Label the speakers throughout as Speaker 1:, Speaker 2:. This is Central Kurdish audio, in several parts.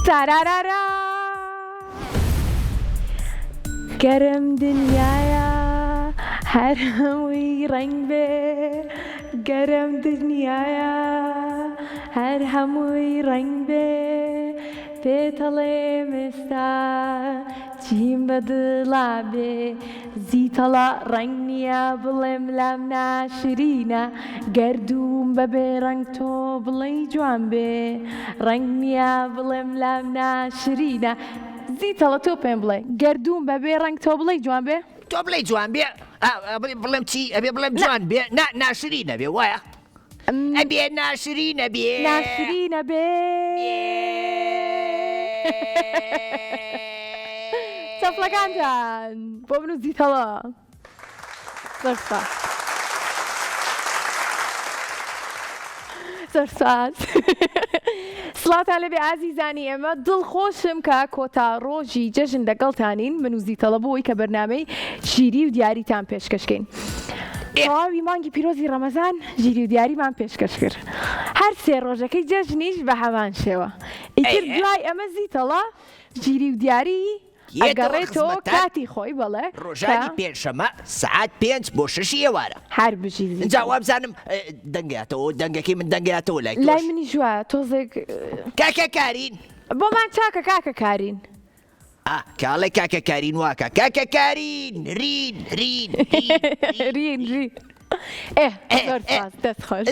Speaker 1: تارارارا گەرم دنیایە هەر هەمووی ڕەنگ بێ گەرم دنیایە هەر هەمووی ڕەنگ بێ پێتەڵێم ئێستا چیم بە دڵا بێ زیتەڵە ڕەنگ نییە بڵێم لام ناشرینە گەردووم بە بێ ڕەنگ تۆ بڵێی جوان بێ ڕەنگ نییە بڵێم لام ناشرینە زیتەڵە تۆ پێم بڵێ گەردووم بە بێ ڕەنگ تۆ بڵێی جوان بێ؟
Speaker 2: تۆ بڵێی جوان بێ بڵێم چی ئەبێ بڵێم جوان بێ نا ناشرینە بێ وایە؟ ئەبێ ناشرینە بێ.
Speaker 1: ناشرینە بێ. چەپڵەکانتان بۆ من و زیتەڵە. زۆر سوپاس. زۆر سوپاس. سڵاوتان لێبێ ئازیزانی ئێمە دڵخۆشم کە کۆتا ڕۆژی جەژن لەگەڵتانین من و زیتەڵە بۆ ئەوەی کە بەرنامەی ژیری و دیاریتان پێشکەشکەین. تەواوی مانگی پیرۆزی ڕەمەزان ژیری و دیاریمان پێشکەش کرد هەر سێ ڕۆژەکەی جەژنیش بە هەمان شێوە ئیتر دوای ئەمە زیتەڵە ژیری و دیاری ئەگەڕێتەوە کاتی خۆی بەڵێ
Speaker 2: ڕۆژانی پێنجشەمە سەعات پێنج بۆ شەشی ئێوارە.
Speaker 1: هەر بژی زیتەڵ.
Speaker 2: ئینجا وابزانم دەنگاتەوە دەنگەکەی من دەنگاتەوە لای تۆش.
Speaker 1: لای منیش وایە تۆزێک.
Speaker 2: کاکە کارین.
Speaker 1: بۆمان چاکە کاکە کارین.
Speaker 2: ئا کاڵێ کاکە کارین واکە کاکە کارین رین رین
Speaker 1: رین رین ئێ زۆر سپاس دەست خۆش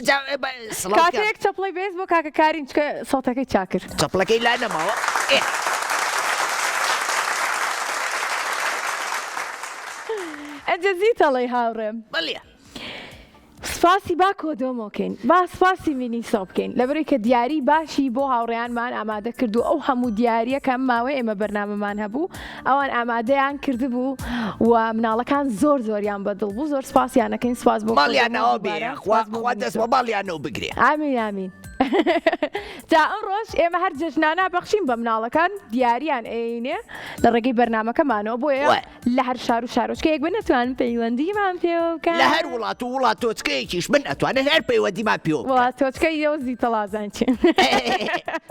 Speaker 1: کاتێک چەپڵەی بێز بۆ کاکە کارین چکە سەوتەکەی چاکرد
Speaker 2: چەپڵەکەی لا نەماوە ئێ
Speaker 1: ئەجە زیتەڵەی هاوڕێم
Speaker 2: بەڵێ
Speaker 1: سپاسی با کۆدۆمۆ کەین با سپاسی مینیسۆ بکەین لەبەرەی کە دیاری باشی بۆ هاوڕێیانمان ئامادە کرد و ئەو هەموو دیاریە کە ئەم ماوەی ئێمە بەرنامەمان هەبوو ئەوان ئامادەیان کردبوو و مناڵەکان زۆر زۆریان بەدڵ بوو زۆر سپاسیان ئەکەین سپاس بۆ کۆدۆمۆ
Speaker 2: ماڵیانەوە بێ
Speaker 1: دووبارە
Speaker 2: خوا
Speaker 1: سپاس بۆ
Speaker 2: خوا دەست
Speaker 1: مینیسۆ
Speaker 2: بە ماڵیانەوە بگرێ.
Speaker 1: ئامین ئامین جا ئەمڕۆش ئێمە هەر جەژنانە بەخشین بە مناڵەکان دیاریان ئەیەینێ لە ڕێگەی بەرنامەکەمانەوە بۆیە
Speaker 2: وە.
Speaker 1: لە هەر شار و شارۆچکەیەک بن ئەتوانن پەیوەندیمان پێوە بکەن.
Speaker 2: لە هەر وڵات و وڵاتۆچکەیەکیش بن ئەتوانن هەر پەیوەندیمان پێوە بکەن.
Speaker 1: وڵاتۆچکە یەو زیتەڵازان چین.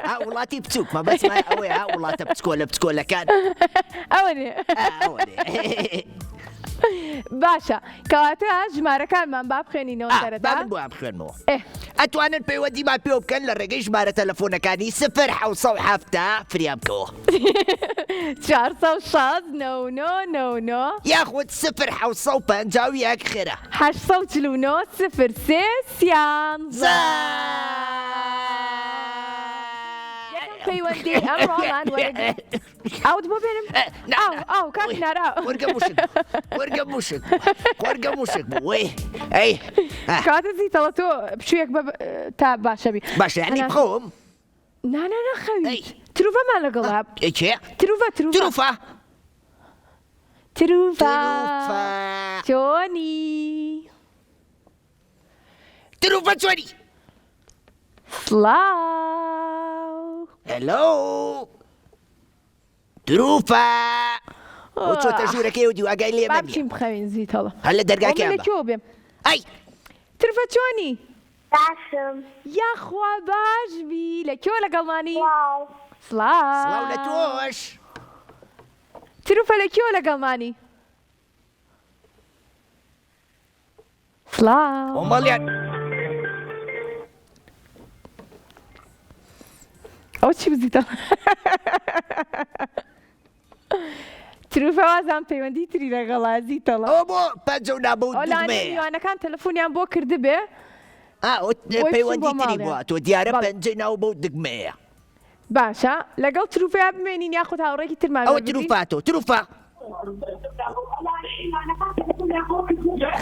Speaker 2: ها وڵاتی بچووک مەبەستمان ئەوەیە ها وڵاتە بچکۆلە بچکۆلەکان.
Speaker 1: ئەوە نێ.
Speaker 2: ئەوە نێ.
Speaker 1: باشە کەواتە ژمارەکانمان با بخوێنینەوە سەرەتا.
Speaker 2: با من بۆیان بخوێنمەوە. ئەتوانن پەیوەندیمان پێوە بکەن لە ڕێگەی ژمارە تەلەفۆنەکانی سفر 770 فریام بکەوە.
Speaker 1: 460 نۆ نۆ نۆ نۆ.
Speaker 2: یاخود سفر 751 خێرا.
Speaker 1: 849 سفر سێ سیانزە. یەکەم پەیوەندی ئەمڕۆمان وەرەگرین. ئاوت بۆ بێنم؟ ئاو ئاو کاک نار ئاو.
Speaker 2: قۆرگە موشک قۆرگە موشک قۆرگە موشک بوو وەی ئەی
Speaker 1: کاتە زیتەڵە تۆ پشوویەک بە تا باشە بی
Speaker 2: باشە یعنی بخەوم
Speaker 1: نا نا نا خەوی تروفەمان لەگەڵا
Speaker 2: کێ
Speaker 1: تروفە تروفە
Speaker 2: تروفە
Speaker 1: تروفە چۆنی
Speaker 2: تروفە چۆنی
Speaker 1: سڵاو.
Speaker 2: هەلۆ تروفە بۆ چۆتە ژوورەکەی و دیواگای لێ
Speaker 1: با بچین بخەوین زیتەڵە
Speaker 2: هەر لە دەرگاکەیان
Speaker 1: لە کوێوە بێم
Speaker 2: ئەی
Speaker 1: ترفە چۆنی
Speaker 3: باشم
Speaker 1: یاخوا باش بی لە کوێوە لەگەڵمانی
Speaker 3: سڵاو
Speaker 1: سڵاو
Speaker 2: سڵاو لە تۆش
Speaker 1: تروفە لە کوێوە لەگەڵمانی سڵاو.
Speaker 2: ئۆمەڵیان.
Speaker 1: ئەوە چی بزیتە تروفە وازان پەیوەندی تری لەگەڵا زیتەڵە
Speaker 2: ئەوە بۆ پەنجە و نابە و
Speaker 1: ئەو لەوانەیە
Speaker 2: دوگمەیە.
Speaker 1: میوانەکان تەلەفۆنیان بۆ کردبێ
Speaker 2: ئا، ئەوە
Speaker 1: بۆی بچن
Speaker 2: پەیوەندی
Speaker 1: بۆ
Speaker 2: تری
Speaker 1: ماڵیان.
Speaker 2: بۆ تۆ دیارە
Speaker 1: بەڵێ.
Speaker 2: پەنجەی ناو بەو دگمەیە.
Speaker 1: باشە لەگەڵ تروفەیا بمێنین یاخود هاوڕێکی ترمان
Speaker 2: ئەوە
Speaker 1: وەربگرین؟
Speaker 2: تروفە تۆ تروفە.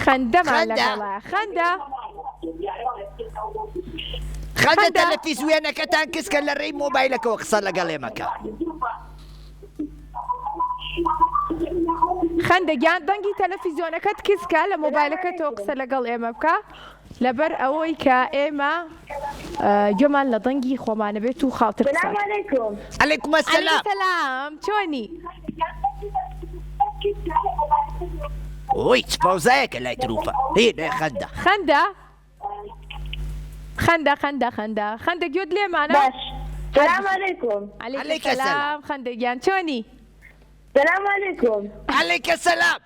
Speaker 1: خەندەمان
Speaker 2: خەندە.
Speaker 1: لەگەڵە خەندە
Speaker 2: خەندە
Speaker 1: خەندە.
Speaker 2: تەلەفیزوێنەکەتان کزکە لە ڕێی مۆبایلەکەوە قسە لەگەڵ ئێمەکە.
Speaker 1: خەندە گیان دەنگی تەلەفیزیۆنەکەت کزکە لە مۆبایلەکەتەوە قسە لەگەڵ ئێمە بکە لەبەر ئەوەی کە ئێمە گوێمان لە دەنگی خۆمانە بێت و خاوتر قسە
Speaker 3: سلام علیکم.
Speaker 2: علیکم السلام.
Speaker 1: علیکم سلام چۆنی؟
Speaker 2: ئۆی چ فەوزایەکە لای تروفە هی نێ خەندە.
Speaker 1: خەندە خەندە خەندە خەندە خەندە گوێت لێمانە؟
Speaker 3: باش. سلام علیکم.
Speaker 1: علیکە
Speaker 2: علیکە سلام.
Speaker 1: سلام خەندە گیان چۆنی؟
Speaker 3: سلام علیکم.
Speaker 2: علیکە سلام.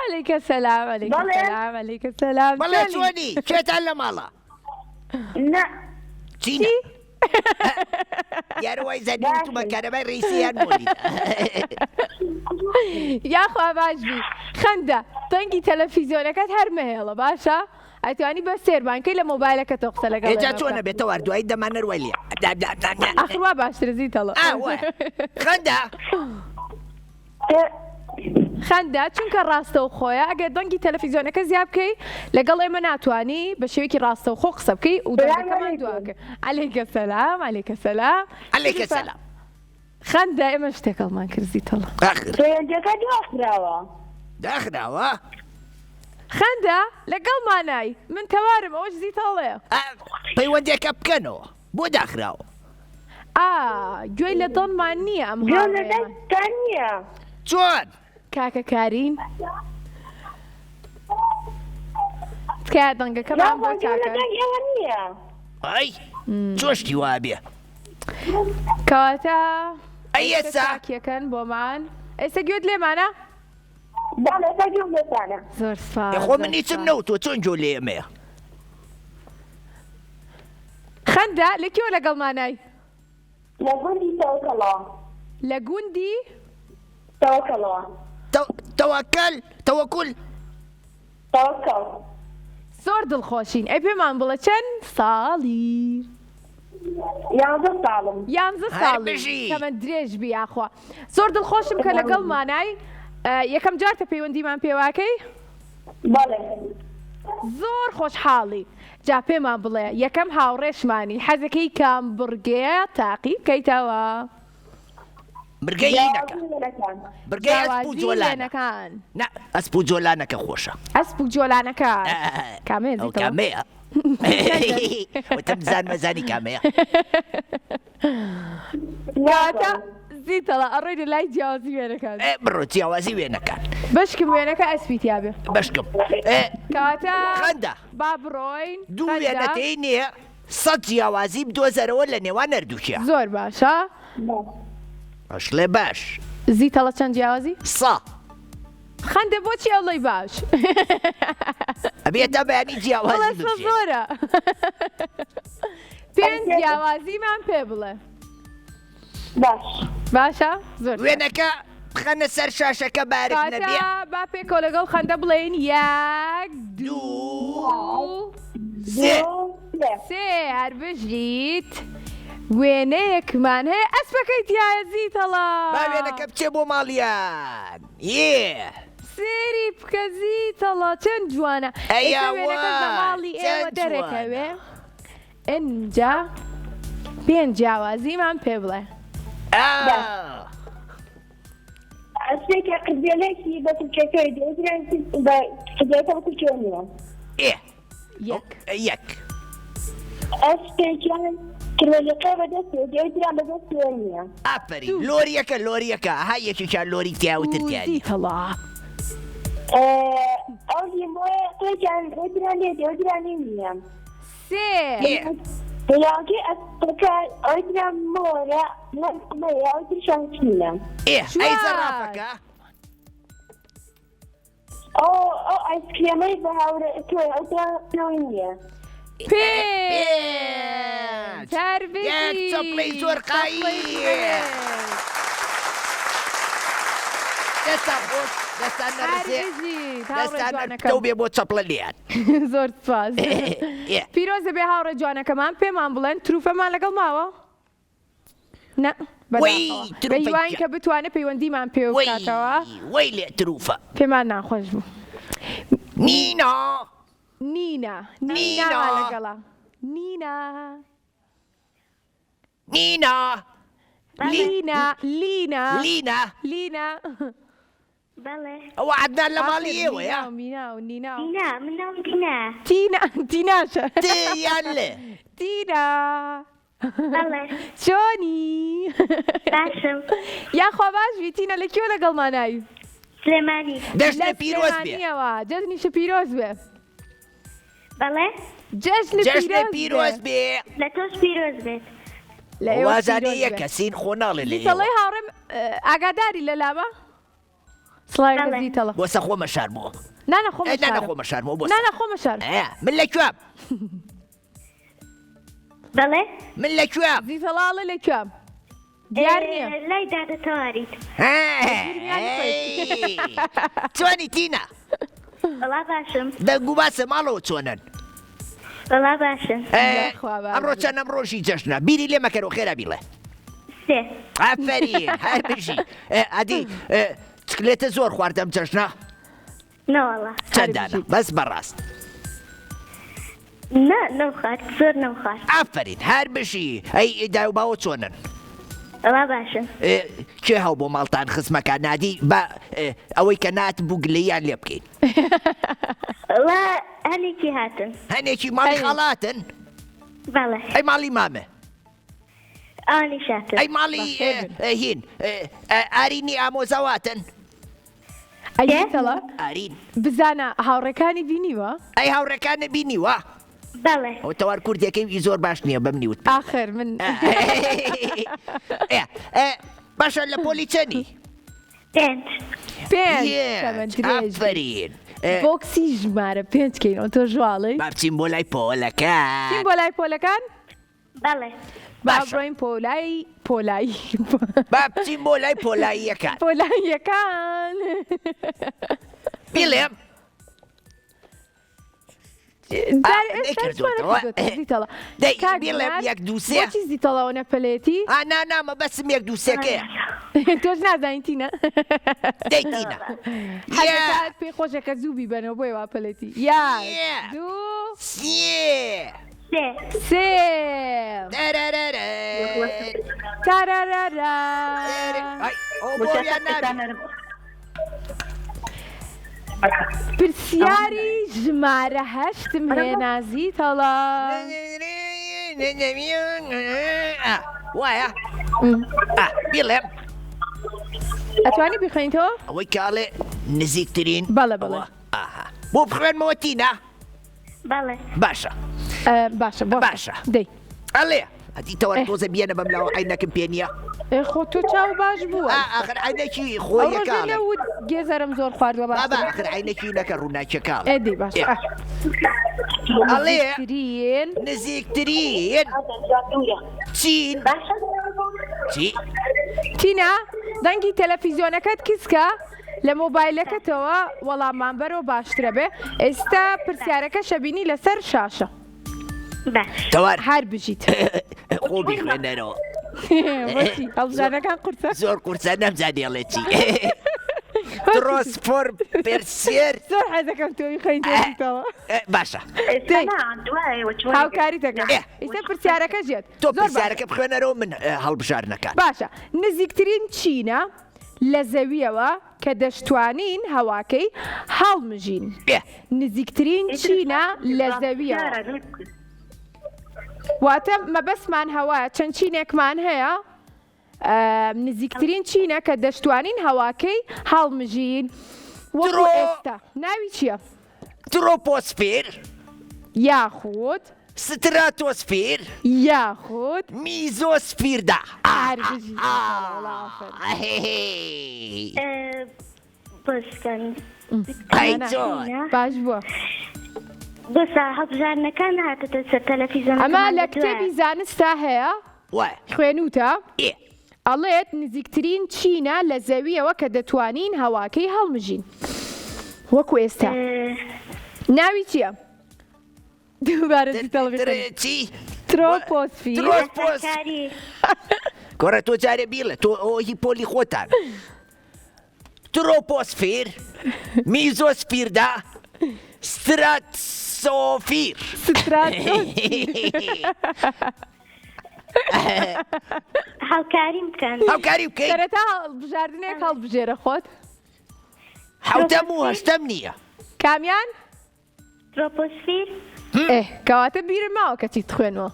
Speaker 1: علیکە سلام علیکە
Speaker 3: بەڵێ.
Speaker 1: سلام علیکە سلام
Speaker 2: بەڵێ
Speaker 1: چۆنی؟
Speaker 2: چۆنی؟ کێتان لە ماڵە؟
Speaker 3: نا.
Speaker 2: چی
Speaker 1: چی؟
Speaker 2: نا؟ دیارە وای زانی وتومە
Speaker 3: باشم.
Speaker 2: کارەبای ڕیسیان مۆلیدە.
Speaker 1: یاخوا باش بی خەندە دەنگی تەلەفیزیۆنەکەت هەر مەهێڵە باشە ئەتوانی بە سێرمان کەی لە مۆبایلەکەتەوە قسە لەگەڵ
Speaker 2: ئێجا
Speaker 1: ئێمە
Speaker 2: چۆنە
Speaker 1: بکە
Speaker 2: بێتە وار دوایی دەمانەر وای لێ
Speaker 1: ئاخر وا باشترە زیتەڵە
Speaker 2: ئا وایە خەندە
Speaker 1: خەندە چونکە ڕاستەوخۆیە ئەگەر دەنگی تەلەفیزیۆنەکە زیاد بکەی لەگەڵ ئێمە ناتوانی بە شێوەیەکی ڕاستەوخۆ قسە بکەی و
Speaker 3: سلام
Speaker 1: دەنگەکەمان
Speaker 3: علیکم.
Speaker 1: دواکە عەلەیکە سەلام عەلەیکە سەلام
Speaker 2: عەلەیکە سەلام.
Speaker 1: خەندە ئێمە شتێکەڵمان کرد زیتەڵە.
Speaker 2: ئاخر.
Speaker 3: پەیوەندیەکە داخراوە.
Speaker 2: داخراوە؟
Speaker 1: خەندە لەگەڵمانای من تەوارم ئەوەش زیتەڵەیە.
Speaker 2: ئا پەیوەندیەکە بکەنەوە بۆ داخراوە؟
Speaker 1: ئا گوێی لە دەنگمان نییە ئەم
Speaker 3: گوێم لە
Speaker 1: هاوڕێیەمان.
Speaker 3: دەنگتان نییە.
Speaker 2: چۆن؟
Speaker 1: کاکە کارین تکایە دەنگەکەمان بۆ
Speaker 3: نازانم گوێم لە
Speaker 1: چاکەن.
Speaker 3: دەنگ ئێوە نییە.
Speaker 2: ئای چۆن شتی وا بێ؟
Speaker 1: کەواتە
Speaker 2: ئەی
Speaker 1: ئێستا
Speaker 2: ئێستا؟
Speaker 1: چاکیەکەن بۆمان ئێستا گوێت لێمانە؟
Speaker 3: بەڵێ ئێستا گوێم لێتانە.
Speaker 1: زۆر سپاس
Speaker 2: ئێ خۆ
Speaker 1: زۆر
Speaker 2: من هیچم
Speaker 1: سپاس.
Speaker 2: نەوتووە چۆن گوێ لێ ئێمەیە؟
Speaker 1: خەندە لە کوێوە لەگەڵمانای؟
Speaker 3: لە گوندی تەوەکەڵەوە.
Speaker 1: لە گوندی؟
Speaker 3: تەوەکەڵەوە.
Speaker 2: تەوەکەل تەوەکول.
Speaker 3: تەوەکەڵ.
Speaker 1: زۆر دڵخۆشین ئەی پێمان بڵێ چەند ساڵی؟
Speaker 3: یانزە ساڵم.
Speaker 1: یانزە
Speaker 2: هەر
Speaker 1: ساڵی
Speaker 2: بژی.
Speaker 1: تەمەن درێژ بی یاخوا زۆر دڵخۆشم کە لەگەڵمانای یەکەم جارتە پەیوەندیمان پێواکەی؟
Speaker 3: بەڵێ.
Speaker 1: زۆر خۆشحاڵین جا پێمان بڵێ یەکەم هاوڕێشمانی حەزەکەی کام بڕگەیە تاقی بکەیتەوە؟
Speaker 2: برگەی
Speaker 3: جیاوازی
Speaker 2: هینەکە
Speaker 3: وێنەکان.
Speaker 2: برگەی ئەسپ و
Speaker 1: جیاوازی
Speaker 2: جۆلانە
Speaker 1: وێنەکان.
Speaker 2: نا ئەسپ و جۆلانەکە خۆشە.
Speaker 1: ئەسپ و جۆلانەکە کامەیە
Speaker 2: ئەو
Speaker 1: زیتەوە؟
Speaker 2: کامەیە؟ وتم بزانمە زانی کامەیە.
Speaker 1: کەواتە زیتەڵە ئەڕۆینە لای جیاوازی وێنەکان.
Speaker 2: ئێ بڕۆ جیاوازی وێنەکان.
Speaker 1: بەشکم وێنەکە ئەسپی تیابێ.
Speaker 2: بەشکم ئێ
Speaker 1: کەواتە
Speaker 2: خەندە.
Speaker 1: با بڕۆین
Speaker 2: دوو
Speaker 1: خەندە.
Speaker 2: وێنەتەی نییە سەد جیاوازی بدۆزەرەوە لە نێوان هەردووکیا.
Speaker 1: زۆر باشە.
Speaker 2: ئەشڵێ باش.
Speaker 1: زیتەڵە چەند جیاوازی؟
Speaker 2: سا.
Speaker 1: خەندە بۆچی ئەڵێی باش؟
Speaker 2: ئەبێ تا بەیانی جیاوازی
Speaker 1: بڵێ سە
Speaker 2: ببژێرێ.
Speaker 1: زۆرە. پێنج جیاوازیمان پێ بڵێ.
Speaker 3: باش.
Speaker 1: باشە زۆر چاک.
Speaker 2: وێنەکە بخەنە سەر شاشەکە بارک
Speaker 1: کاتە
Speaker 2: نەبێ.
Speaker 1: با پێکەوە لەگەڵ خەندە بڵێین یەک
Speaker 2: دوو
Speaker 1: دوو
Speaker 2: سێ.
Speaker 3: دوو سێ.
Speaker 1: سێ هەر بژیت وێنەیەکمان هەیە ئەسپەکەی تایە زیتەڵە.
Speaker 2: با وێنەکە بچێ بۆ ماڵیان. یێ.
Speaker 1: سێری بکە زیتەڵە چەند جوانە.
Speaker 2: ئەی
Speaker 1: ئێستا وێنەکەت بە
Speaker 2: ئاوای
Speaker 1: ماڵی ئێوە
Speaker 2: چەند جوانە.
Speaker 1: دەرەکەوێ. ئنجا پێنج جیاوازیمان پێ بڵێ.
Speaker 2: ئا.
Speaker 3: ئەسپێکە قربێلێکی بە تورکەکەی دەوترێت بە قربێلەکە بە تورکیەوە نییە.
Speaker 2: ئێ.
Speaker 1: یەک.
Speaker 2: یەک.
Speaker 3: ئەسپێکیان کروێلەکە بەدەستەوە دەوتران بەدەستەوە نییە.
Speaker 2: ئافەرین
Speaker 1: دوو.
Speaker 2: لۆریەکە لۆریەکە ها یەکێکیان لۆری تیا و ترتیان نییە.
Speaker 1: زیتەڵە.
Speaker 3: ئەو لیمۆیە قوێکیان ئەوتران لێ دەوتران لێ نییە.
Speaker 1: سێ.
Speaker 2: ئێ.
Speaker 3: دەیاوەکەی ئەسپەکە ئەوتران مۆرە مەیە ئەوتریشان چینە.
Speaker 2: ئێ ئەی
Speaker 1: چوار.
Speaker 2: زەڕافەکە؟
Speaker 3: ئەو ئەو ئایسکرێمەی بە هاورە تۆی ئەوتران پێوەی نییە.
Speaker 1: پێنج.
Speaker 2: پێنج.
Speaker 1: هەر
Speaker 2: یەک
Speaker 1: بژی.
Speaker 2: چەپڵەی زۆر
Speaker 1: چەپڵەی
Speaker 2: قایم.
Speaker 1: بەرز.
Speaker 2: دەستان خۆش دەستان
Speaker 1: هەر
Speaker 2: نەڕزێ
Speaker 1: بژیت هاوڕێ
Speaker 2: دەستان
Speaker 1: جوانەکەم.
Speaker 2: پتەو بێ بۆ چەپڵە لێیان.
Speaker 1: زۆر سپاس.
Speaker 2: ئێ.
Speaker 1: پیرۆزە بێ هاوڕێ جوانەکەمان پێمان بڵێن تروفەمان لەگەڵ ماوە؟ نا
Speaker 2: وەی
Speaker 1: بەداخەوە.
Speaker 2: تروفە
Speaker 1: بەهیواین
Speaker 2: گیان.
Speaker 1: کە بتوانێت پەیوەندیمان پێوە
Speaker 2: وەی
Speaker 1: بکاتەوە.
Speaker 2: وەی لێ تروفە.
Speaker 1: پێمان ناخۆش بوو.
Speaker 2: نینا.
Speaker 1: نینا
Speaker 2: نینا.
Speaker 1: نینا لەگەڵە. نینا.
Speaker 2: نینا.
Speaker 1: لینا لینا
Speaker 2: لینا.
Speaker 1: لینا.
Speaker 4: بەڵێ.
Speaker 2: ئەوە عەدنان لە ماڵی
Speaker 1: ئاخر
Speaker 2: ئێوەیە؟
Speaker 1: مینا و مینا و نینا و
Speaker 4: تینا من ناوم تینا.
Speaker 1: تینا تیناشە.
Speaker 2: ت یان ل؟
Speaker 1: تینا.
Speaker 4: بەڵێ.
Speaker 1: چۆنی؟
Speaker 4: باشم.
Speaker 1: یاخوا باش بی تینا لە کوێ لەگەڵمانای؟
Speaker 4: سلێمانی.
Speaker 1: لە
Speaker 2: جەژنە پیرۆز بێ.
Speaker 1: سلێمانیەوە جەژنیشە پیرۆز بێ.
Speaker 4: بەڵێ.
Speaker 1: جەژنە
Speaker 2: جەژنە
Speaker 1: پیرۆز
Speaker 2: پیرۆز
Speaker 1: بێ.
Speaker 2: بێ.
Speaker 4: لە تۆش پیرۆز بێت.
Speaker 1: لە ئێوە
Speaker 2: وازانێ
Speaker 1: پیرۆز
Speaker 2: یەک
Speaker 1: بێ.
Speaker 2: کەسین خۆ ناڵێ لە
Speaker 1: زیتەڵەی
Speaker 2: ئێوە.
Speaker 1: هاوڕێم ئاگاداری لە لامە؟ سڵاوێکە
Speaker 4: بەڵێ.
Speaker 1: زیتەڵە.
Speaker 2: بۆسە خۆمە شارمەوە.
Speaker 1: نانا خۆمە
Speaker 2: ئەی نانا
Speaker 1: شارم.
Speaker 2: خۆمە شارمەوە بۆسە.
Speaker 1: نانا خۆمە شارم.
Speaker 2: ئێ من لە کوێم؟
Speaker 4: بەڵێ.
Speaker 2: من لە کوێم؟
Speaker 1: زیتەڵە ئەڵێ لە کوێم؟ دیار نییە.
Speaker 4: لای دادە تەواریت.
Speaker 2: چۆنی تینا؟
Speaker 4: وەڵا باشم.
Speaker 2: دەنگ و باسە ماڵەوە چۆنن؟
Speaker 4: وەڵا باشن.
Speaker 2: ئەمڕۆ چەندەم ڕۆژی جەژنە؟ بیری لێ مەکەرەوە خێرا بیڵێ.
Speaker 4: سێ.
Speaker 2: ئافەرین هەر بژی. ئەدی چکلێتە زۆر خواردەم جەژنە؟
Speaker 4: نەوەڵا.
Speaker 2: چەند دانە بەس بەڕاست؟
Speaker 4: نا نەمخوارد زۆر نەمخوارد.
Speaker 2: ئافەرین هەر بژی. ئەی دای و باوە چۆنن؟
Speaker 4: وەڵا باشن.
Speaker 2: کێ هەو بۆ ماڵتان خزمەکان نادی با ئەوەی کە نات بوو گلەییان لێ بکەین.
Speaker 4: وەڵا هەنێکی هاتن.
Speaker 2: هەنێکی ماڵی خاڵاتن؟
Speaker 4: بەڵێ.
Speaker 2: ئەی ماڵی مامە؟
Speaker 4: ئەوانیش هاتن.
Speaker 2: ئەی ماڵی هین ئارینی ئامۆزاواتن؟
Speaker 1: ئەی زیتەڵە
Speaker 2: ئارین.
Speaker 1: بزانە هاوڕێکانی بینیوە؟
Speaker 2: ئەی هاوڕێکانت بینیوە؟
Speaker 4: بەڵێ.
Speaker 2: ئەوە تەوار کوردیەکەی ئی زۆر باش نییە بەمنی وت.
Speaker 1: ئاخر من.
Speaker 2: باشە لە پۆلی چەنی؟
Speaker 4: پێنج.
Speaker 1: پێنج. تەمەن درێژ بی.
Speaker 2: ئافەرین.
Speaker 1: بۆکسی ژمارە پێنج کەین تۆ ژواڵی؟
Speaker 2: با بچین بۆ لای پۆلەکان.
Speaker 1: بچین بۆ لای پۆلەکان؟
Speaker 4: بەڵێ.
Speaker 1: با بڕۆین پۆلای پۆلایی.
Speaker 2: با بچین بۆ لای پۆلاییەکان.
Speaker 1: پۆلاییەکان.
Speaker 2: بیڵێم. یەک دووسێ
Speaker 1: بۆچی زیتەڵەوە نەپەلێتی؟
Speaker 2: نا نا مەبەستم یەک دووسێکەیە.
Speaker 1: تۆش نازانی تینە.
Speaker 2: دەی تینە.
Speaker 1: حەزەکات پێی خۆشە کە زوو بیبەنەوە بۆیە وا پەلێتی. یەک دوو
Speaker 2: سێ.
Speaker 4: سێ.
Speaker 1: سێ. تارارارا. پرسیاری ژمارە هەشتم هێنا زیتەڵە.
Speaker 2: وایە بیڵێم.
Speaker 1: ئەتوانی بیخوێنیتەوە؟
Speaker 2: ئەوەی کاڵێ نزیکترین.
Speaker 1: بەڵێ بەڵێ.
Speaker 2: بۆ بخوێنمەوە تینا؟
Speaker 4: بەڵێ.
Speaker 2: باشە.
Speaker 1: باشە بۆ
Speaker 2: باشە.
Speaker 1: دەی.
Speaker 2: ئەڵێ ئەدی تەوە تۆزە بیەنە بەم لاوە عەینەکم پێ نییە.
Speaker 1: ئێ خۆ تۆ چاو باش بووە.
Speaker 2: ئاخر عەینەکی خۆیەکە
Speaker 1: ئەڵێ. وت گێزەرم زۆر خواردووە
Speaker 2: باشە. بابا ئاخر عەینەکی نەکە ڕووناکیەکە ئەڵێ.
Speaker 1: ئێ دەی باشە.
Speaker 2: ئەڵێ
Speaker 1: نزیکترین.
Speaker 2: نزیکترین. چین. چی؟
Speaker 1: تینا دەنگی تەلەفیزیۆنەکەت کزکە. لە مۆبایلەکەتەوە وەڵاممان بەرەوە باشترە بێ ئێستا پرسیارەکە شەبینی لەسەر شاشە.
Speaker 4: باش.
Speaker 2: تەوار.
Speaker 1: هەر بژیت.
Speaker 2: خۆ بیخوێنەرەوە.
Speaker 1: بۆچی هەڵبژاردنەکان قورسە؟
Speaker 2: زۆر قورسە نەمزانی ئەڵێ چی. ترۆسفۆر پرسیار.
Speaker 1: زۆر حەزەکەم تۆ بیخوێنیتەوە.
Speaker 2: باشە.
Speaker 1: هاوکاری دەکەم. ئیستا پرسیارەکە ژێت.
Speaker 2: تۆ پرسیارەکە بخوێنەرەوە من هەڵبژاردنەکان.
Speaker 1: باشە نزیکترین چینە لە زەوییەوە کە دەشتوانین هەواکەی هەڵمژین. نزیکترین چینە لە زەوییەوە. واتە مەبەستمان هەوایە، چەند چینێکمان هەیە، نزیکترین چینە کە دەشتوانین هەواکەی هەڵمژین. وەکو ئێستا ناوی چییە؟
Speaker 2: ترۆپۆسفیر.
Speaker 1: یاخود.
Speaker 2: ستراتۆسفیر.
Speaker 1: یاخود.
Speaker 2: میزۆسفیردا.
Speaker 1: هەر بژی.
Speaker 2: ئەی چۆن؟
Speaker 1: باش بووە.
Speaker 4: بەسا هەڵبژاردنەکان هاتەتە سەر تەلەفیزیۆن.
Speaker 1: ئەمە لە کتێبی زانستا هەیە.
Speaker 2: وایە.
Speaker 1: خوێنوتە؟
Speaker 2: ئێ.
Speaker 1: ئەڵێت نزیکترین چینە لە زەویەوە کە دەتوانین هەواکەی هەڵمژین وەکو ئێستا ناوی چییە؟ دووبارە زیتەڵ بخوێنە.
Speaker 2: چی؟
Speaker 1: ترۆپۆسفیر.
Speaker 2: ترۆپۆس کۆڕە تۆ جارێ بیڵێ تۆ ئەوە هی پۆلی خۆتان ترۆپۆسفیر میزۆسفیردا ستراتسۆفیر
Speaker 1: ستراتۆسفیر
Speaker 4: هاوکاریم بکەن.
Speaker 2: هاوکاری بکەین.
Speaker 1: سەرەتا هەڵبژاردنێک هەڵبژێرە خۆت.
Speaker 2: حەوتەم و هەشتەم نییە.
Speaker 1: کامیان؟
Speaker 4: ترۆپۆسفیر.
Speaker 1: ئێ کەواتە بیرم ماوە کە چیت خوێنەوە.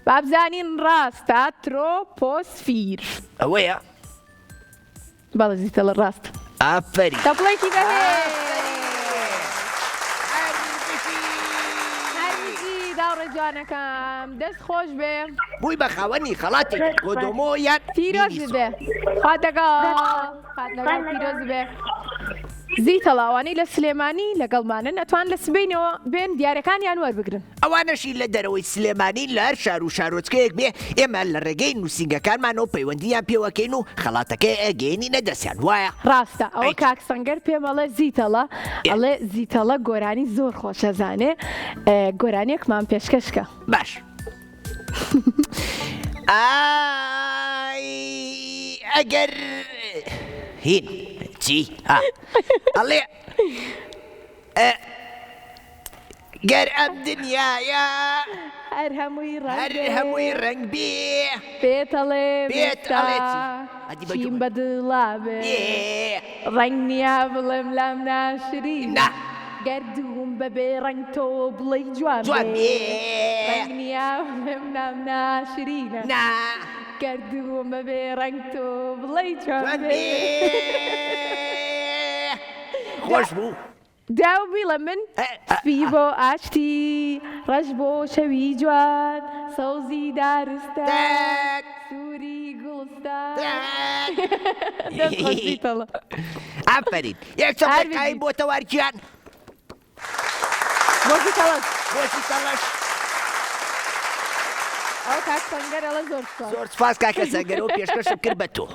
Speaker 1: با بزانین ڕاستە ترۆپۆسفیر.
Speaker 2: ئەوەیە؟
Speaker 1: بەڵێ زیتەڵە ڕاست.
Speaker 2: ئافەرین.
Speaker 1: تەپڵێکی بەهێز. هەر بژی. هەر بژی. هاوڕێ جوانەکەم دەست خۆش بێ.
Speaker 2: بووی بە خاوەنی خەڵاتێکی کۆدۆمۆ یان
Speaker 1: پیرۆز
Speaker 2: مینیسۆ.
Speaker 1: بێ خوات لەگەڵ خوات لەگەڵ پیرۆز بێ. زیتەڵا ئەوانەی لە سلێمانی لەگەڵمانن ئەتوان لە سبەینەوە بێن دیارەکانیان وەربگرن.
Speaker 2: ئەوانەشی لە دەرەوەی سلێمانین لە هەر شار و شارۆچکەیەک بێ ئێمە لە ڕێگەی نووسینگەکانمانەوە پەیوەندییان پێوەکەین و خەڵاتەکەی ئەگەیەنینە دەستیان وایە؟
Speaker 1: ڕاستە ئەوە
Speaker 2: ئەی
Speaker 1: کاک سەنگەر پێم ئەڵێ زیتەڵە ئەڵێ زیتەڵە گۆرانی زۆر خۆشەزانێ گۆرانیەکمان پێشکەش کە.
Speaker 2: باش ئای ئەگەر هین چی ها ئەڵێ گەر ئەم دنیایە
Speaker 1: هەر هەمووی ڕەنگ
Speaker 2: هەر هەمووی ڕەنگ بێ
Speaker 1: پێت ئەڵێ
Speaker 2: پێت ئەڵێ چی؟ ئەدی بە
Speaker 1: چیم بە دڵا بێ
Speaker 2: بێ
Speaker 1: ڕەنگ نییە بڵێم لام ناشرینە
Speaker 2: نا
Speaker 1: گەردوون بە بێ ڕەنگ تۆ بڵێی جوان
Speaker 2: جوان
Speaker 1: بێ
Speaker 2: بێ
Speaker 1: ڕەنگ نییە بڵێم لام ناشرینە
Speaker 2: نا
Speaker 1: گەردوون بە بێ ڕەنگ تۆ بڵێی جوان
Speaker 2: جوان
Speaker 1: بێ
Speaker 2: بێ خۆش بوو.
Speaker 1: داو بیڵە من سپی بۆ ئاشتی ڕەش بۆ شەوی جوان سەوزی دارستان سووری گوڵستان دەست خۆش بیتەڵە.
Speaker 2: ئافەرین یەک چەپڵەی قایم بۆ تەوار گیان.
Speaker 1: بۆ زیتەڵەش.
Speaker 2: بۆ زیتەڵەش.
Speaker 1: ئەوە کاک سەنگەر ئەڵێ زۆر سوپاس.
Speaker 2: زۆر سوپاس کاکە سەنگەر ئەوە پێشکەشم کرد بە تۆ.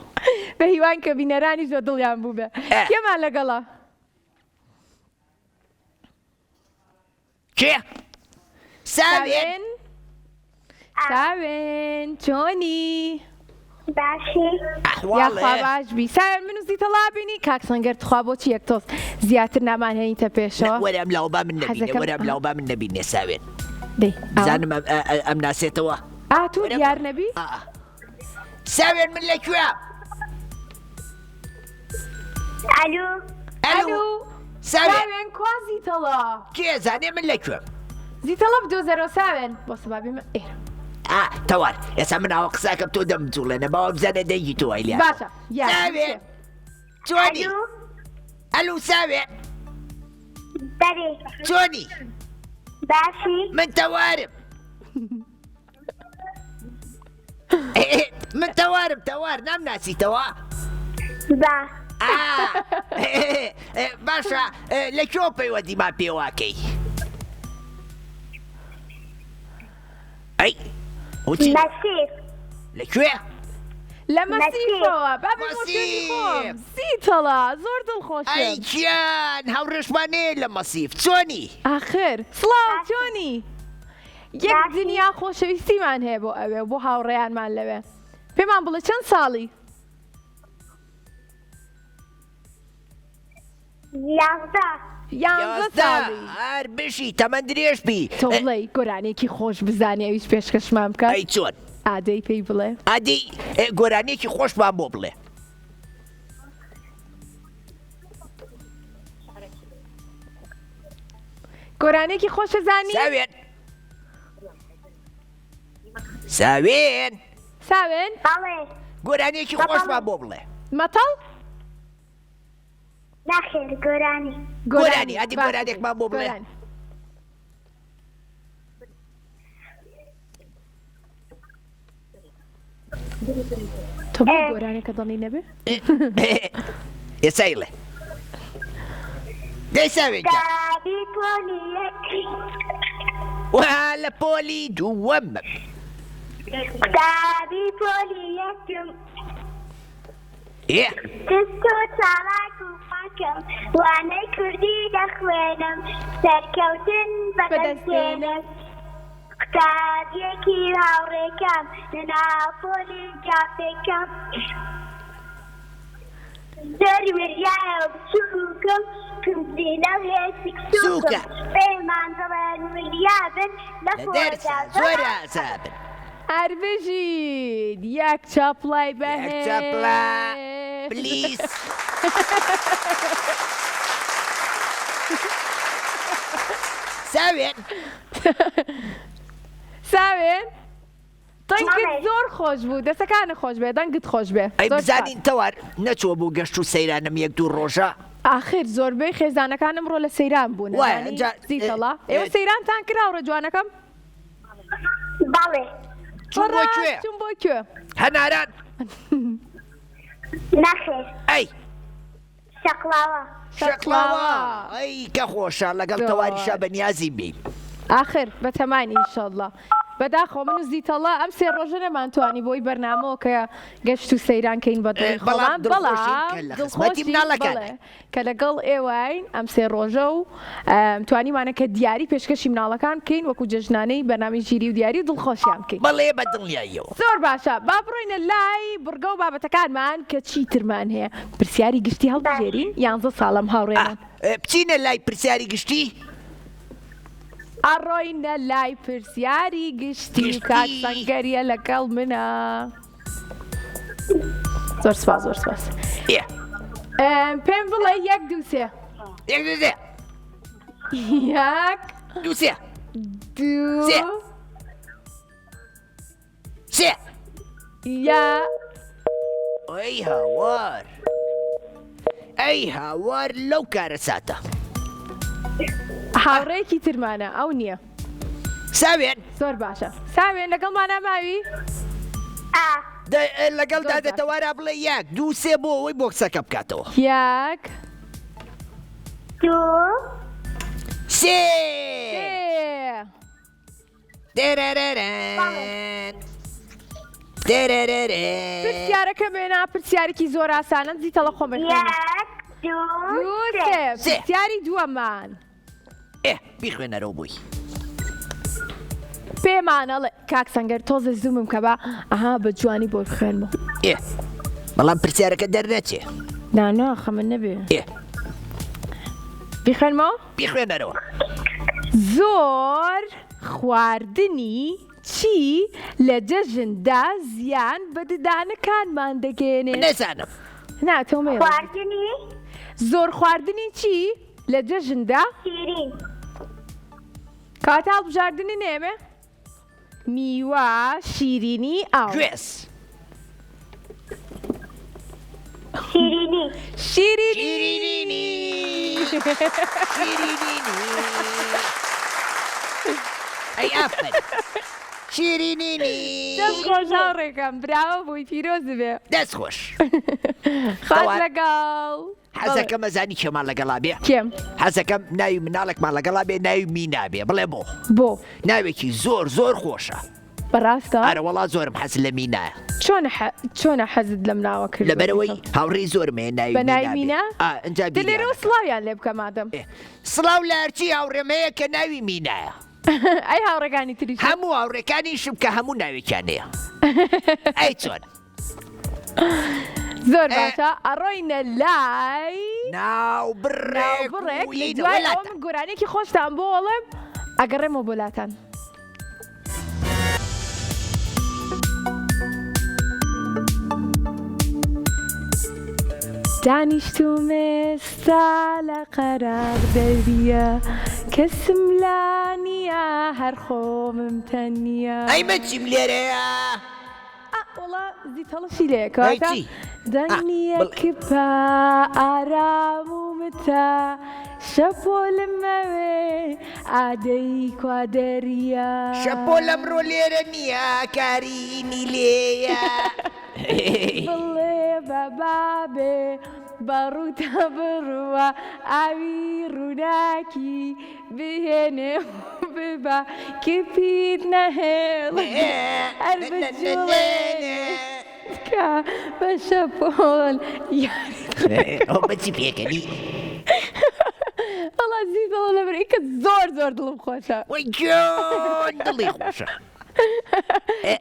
Speaker 1: بە هیوان کە بینەرانیش بە دڵیان بووبێ. کێمان لەگەڵە؟
Speaker 2: کێ؟ ساوێن.
Speaker 1: ساوێن چۆنی؟
Speaker 4: باشی.
Speaker 2: ئەحواڵێ؟
Speaker 1: یاخوا باش بی ساوێن من و زیتەڵا بینی کاک سەنگەر تخوا بۆچی یەک تۆز زیاتر نامانهێنیتە پێشەوە؟
Speaker 2: وەرە ئەم لاوە با من نەبینێ
Speaker 1: حەزەکەم
Speaker 2: وەرە ئەم لاوە با من نەبینێ ساوێن
Speaker 1: دەی ئاوا
Speaker 2: بزانم ئەم ئەم ناسێتەوە
Speaker 1: ئا تۆ
Speaker 2: وەرە
Speaker 1: دیار نەبی؟
Speaker 2: ئا ساوێن من لە کوێم؟
Speaker 4: ئەلو.
Speaker 2: ئەلو. ساوێن.
Speaker 1: ساوێن کوا زیتەڵە؟
Speaker 2: کێ زانێ من لە کوێم؟
Speaker 1: زیتەڵە بدۆزەرەوە ساوێن. بۆ سبا بێمە ئێرە.
Speaker 2: ئا تەوار ئێستا من ئاوە قساکەم تۆ دەم جوڵێنە باوە بزانە دەنگی تۆ وای لێ
Speaker 1: باشە یا
Speaker 2: ساوێن چۆنی؟ ئەلو ساوێن.
Speaker 4: بەرێ.
Speaker 2: چۆنی؟
Speaker 4: باشی.
Speaker 2: من تەوارم. من تەوارم تەوار نامناسیتەوە؟
Speaker 4: با.
Speaker 2: باشە لە کوێ پەیوەندیمان پێواکەی؟ ئەی وتی
Speaker 4: مەسیف.
Speaker 2: لە کوێ؟
Speaker 1: لە مەسیفەوە بابی
Speaker 2: مەسیف
Speaker 1: زیتەڵا زۆر دڵخۆشم.
Speaker 2: ئەی گیان هاوڕێشمان هەیە لە مەسیف چۆنی؟
Speaker 1: ئاخر سڵاو چۆنی؟ یەک دنیا خۆشەویستیمان هەیە بۆ ئەوێ و بۆ هاوڕێیانمان لەوێ. پێمان بڵێ چەند ساڵی؟
Speaker 4: 11.
Speaker 1: یانزە ساڵی.
Speaker 2: هەر بژی تەمەن درێژ بی.
Speaker 1: تۆ بڵێی گۆرانیەکی خۆش بزانێ ئەویش پێشکەشمان بکات.
Speaker 2: ئەی چۆن؟
Speaker 1: ئادەی پێی بڵێ.
Speaker 2: ئادەی گۆرانیەکی خۆشمان بۆ بڵێ.
Speaker 1: گۆرانیەکی خۆشە زانی؟
Speaker 2: ساوێن ساوێن
Speaker 1: ساوێن
Speaker 4: بەڵێ
Speaker 2: گۆرانیەکی خۆشمان بۆ بڵێ.
Speaker 1: مەتەڵ؟
Speaker 4: ناخێر گۆرانی.
Speaker 2: گۆرانی ئەدی گۆرانێکمان بۆ بڵێ.
Speaker 1: تۆ بۆ گۆرانێکە دڵی نەبێ
Speaker 2: ئێستا ئیڵێ دەی ساوێن گیان.
Speaker 4: قوتابی پۆلی یەک.
Speaker 2: وا لە پۆلی دووەمم.
Speaker 4: قوتابی پۆلی یەکم.
Speaker 2: ئێ.
Speaker 4: چست و چالاک و پاکم. وانەی کوردی دەخوێنم. سەرکەوتن بەدەست دێنم. قوتابیەکی هاوڕێکەم لە ناو پۆلی جافێکەم زۆر وریایە و بچووکم کونجی لەو هێسک سووکم پێمان دەڵێن وریا بن لە
Speaker 2: دەرسا زۆر ئازابن.
Speaker 1: هەر بژیت یەک چەپڵەی بەهێز.
Speaker 2: یەک چەپڵە پلیس. ساوێن.
Speaker 1: ساوێن دەنگت زۆر خۆش بوو دەسەکانت خۆش بێ دەنگت خۆش بێ
Speaker 2: ئەی بزانین تەوار نەچووە بۆ گەشت و سەیرانم یەک دوو ڕۆژە
Speaker 1: ئاخر زۆربەی خێزانەکان ئەمڕۆ لە سەیران بوون زیتەڵا ئێوە سەیرانتان کرا ڕێ جوانەکەم؟
Speaker 4: بەڵێ.
Speaker 2: چوون بۆ کوێ؟
Speaker 1: چوون بۆ کوێ؟
Speaker 2: هەناران.
Speaker 4: نەخێر.
Speaker 2: ئەی.
Speaker 4: شەقڵاوە.
Speaker 2: شەقڵاوە ئەی کە خۆشە لەگەڵ تەواریشا بە نیازین بێین.
Speaker 1: ئاخر بەتەماین ئینشەڵا. بەداخەوە من و زیتەڵە ئەم سێ ڕۆژە نەمانتوانی بۆی بەرنامەوە کە گەشت و سەیران کەین بە دڵی خۆمان
Speaker 2: بەڵام دڵخۆشین
Speaker 1: بەڵێ کە لەگەڵ ئێوەین ئەم سێ ڕۆژە و توانیمانە کە دیاری پێشکەشی مناڵەکان بکەین وەکو جەژنانەی بەرنامەی ژیری و دیاری و دڵخۆشیان بکەین.
Speaker 2: بەڵێ بە دڵنیاییەوە.
Speaker 1: زۆر باشە با بڕۆینە لای بڕگە و بابەتەکانمان کە چیترمان هەیە پرسیاری گشتی هەڵبژێرین یانزە ساڵەم هاوڕێمان.
Speaker 2: بچینە لای پرسیاری گشتی؟
Speaker 1: ئەڕۆینە لای پرسیاری گشتی و کاک سەنگەریە لەگەڵ منە. زۆر سپاس زۆر سپاس پێم بڵێ یەک دوو سێ
Speaker 2: یەک دوو سێ
Speaker 1: یەک
Speaker 2: دوو سێ
Speaker 1: دوو
Speaker 2: سێ سێ
Speaker 1: یا
Speaker 2: ئەی هاوار ئەی هاوار لەو کارەساتە
Speaker 1: هاوڕێکی ترمانە ئەو نییە
Speaker 2: ساوێن.
Speaker 1: زۆر باشە ساوێن لەگەڵمانا ماوی؟
Speaker 4: ئا.
Speaker 2: دە لەگەڵ دادە تەوارا بڵێ یەک دوو سێ بۆ ئەوەی بۆکسەکە بکاتەوە.
Speaker 1: یەک.
Speaker 4: دوو.
Speaker 2: سێ.
Speaker 1: سێ.
Speaker 2: دەرەرەرەن. دەرەرەرەن.
Speaker 1: پرسیارەکە بێنا پرسیارێکی زۆر ئاسانە زیتەڵە خۆم
Speaker 4: بخوێنم. یەک دوو
Speaker 1: دوو سێ.
Speaker 2: سێ.
Speaker 1: پرسیاری دووەمان.
Speaker 2: ئێ بیخوێنەرەوە بۆی.
Speaker 1: پێمان ئەڵێ کاک سەنگەر تۆزێ زوومم کە با ئەها بە جوانی بۆی بخوێنمەوە.
Speaker 2: ئێ بەڵام پرسیارەکە دەرنەچێ.
Speaker 1: نا نا خەمت نەبێ.
Speaker 2: ئێ
Speaker 1: بیخوێنمەوە؟
Speaker 2: بیخوێنەرەوە.
Speaker 1: زۆر خواردنی چی لە جەژندا زیان بە ددانەکانمان دەگەیەنێ؟
Speaker 2: من نەزانم.
Speaker 1: نا تۆ مەیڵێ.
Speaker 4: خواردنی؟
Speaker 1: زۆر خواردنی چی لە جەژندا؟
Speaker 4: شیرین.
Speaker 1: کەواتە هەڵبژاردنی نێمێ؟ میوە، شیرینی، ئاو.
Speaker 2: گوێز.
Speaker 4: شیرینی.
Speaker 1: شیرینی.
Speaker 2: شیرینی. شیرینی. ئەی ئافەرین. شیرینینی.
Speaker 1: دەست خۆش هاوڕێکەم براوە بووی پیرۆز بێ.
Speaker 2: دەست خۆش.
Speaker 1: خوات لەگەڵ.
Speaker 2: حەزەکەم ئەزانی کێمان لەگەڵا بێ؟
Speaker 1: کێم؟
Speaker 2: حەزەکەم ناوی مناڵێکمان لەگەڵا بێ ناوی مینا بێ بڵێ بۆ؟
Speaker 1: بۆ؟
Speaker 2: ناوێکی زۆر زۆر خۆشە.
Speaker 1: بەڕاستە؟
Speaker 2: ئەرە وەڵا زۆرم حەز لە مینایە.
Speaker 1: چۆنە حە چۆنە حەزت لەم ناوە کردووە؟
Speaker 2: لەبەرئەوەی هاوڕێی زۆرم هەیە ناوی
Speaker 1: بە ناوی
Speaker 2: مینا بێ.
Speaker 1: مینا؟
Speaker 2: ئا ئینجا
Speaker 1: دە
Speaker 2: بیریان
Speaker 1: لێرەوە
Speaker 2: ئەکەم.
Speaker 1: سڵاویان لێ بکە مادەم.
Speaker 2: ئێ سڵاو لە هەرچی هاوڕێم هەیە کە ناوی مینایە.
Speaker 1: ئەی هاوڕێکانی تریشت؟
Speaker 2: هەموو هاوڕێکانیشم کە هەموو ناوێکیان هەیە. ئەی چۆن؟
Speaker 1: زۆر باشە ئەڕۆینە لای
Speaker 2: ناو بڕێک
Speaker 1: بڕێک لە دوای ئەوە من گۆرانیەکی خۆشتان بۆ ئەڵێم ئەگەڕێمەوە بۆ لاتان. دانیشتوم ئێستا لە قەراغ دەریە کەسم لا نییە هەر خۆمم تەنیا.
Speaker 2: ئەی من چیم لێرەیە؟
Speaker 1: ئا وەڵا زیتەڵشی لێیە کەواتە
Speaker 2: چی؟
Speaker 1: دەنگ
Speaker 2: ئا،
Speaker 1: نییە
Speaker 2: بڵێ.
Speaker 1: کپە ئارام و متە شەپۆلم مەوێ ئادەی کوا دەریا.
Speaker 2: شەپۆل ئەمڕۆ لێرە نییە کارینی لێیە.
Speaker 1: بڵێ بە بابێ بە ڕووتا بڕوا ئاوی ڕووناکی بهێنێ و ببا کپیت نەهێڵێ هەر بجوڵێنێ تکا بە شەپۆل یاریت
Speaker 2: ئەوە بە چی پێکەنی؟
Speaker 1: وەڵا زیزەڵە لەبەر ئیکە زۆر زۆر دڵم خۆشە.
Speaker 2: وەی گیان دڵی خۆشە.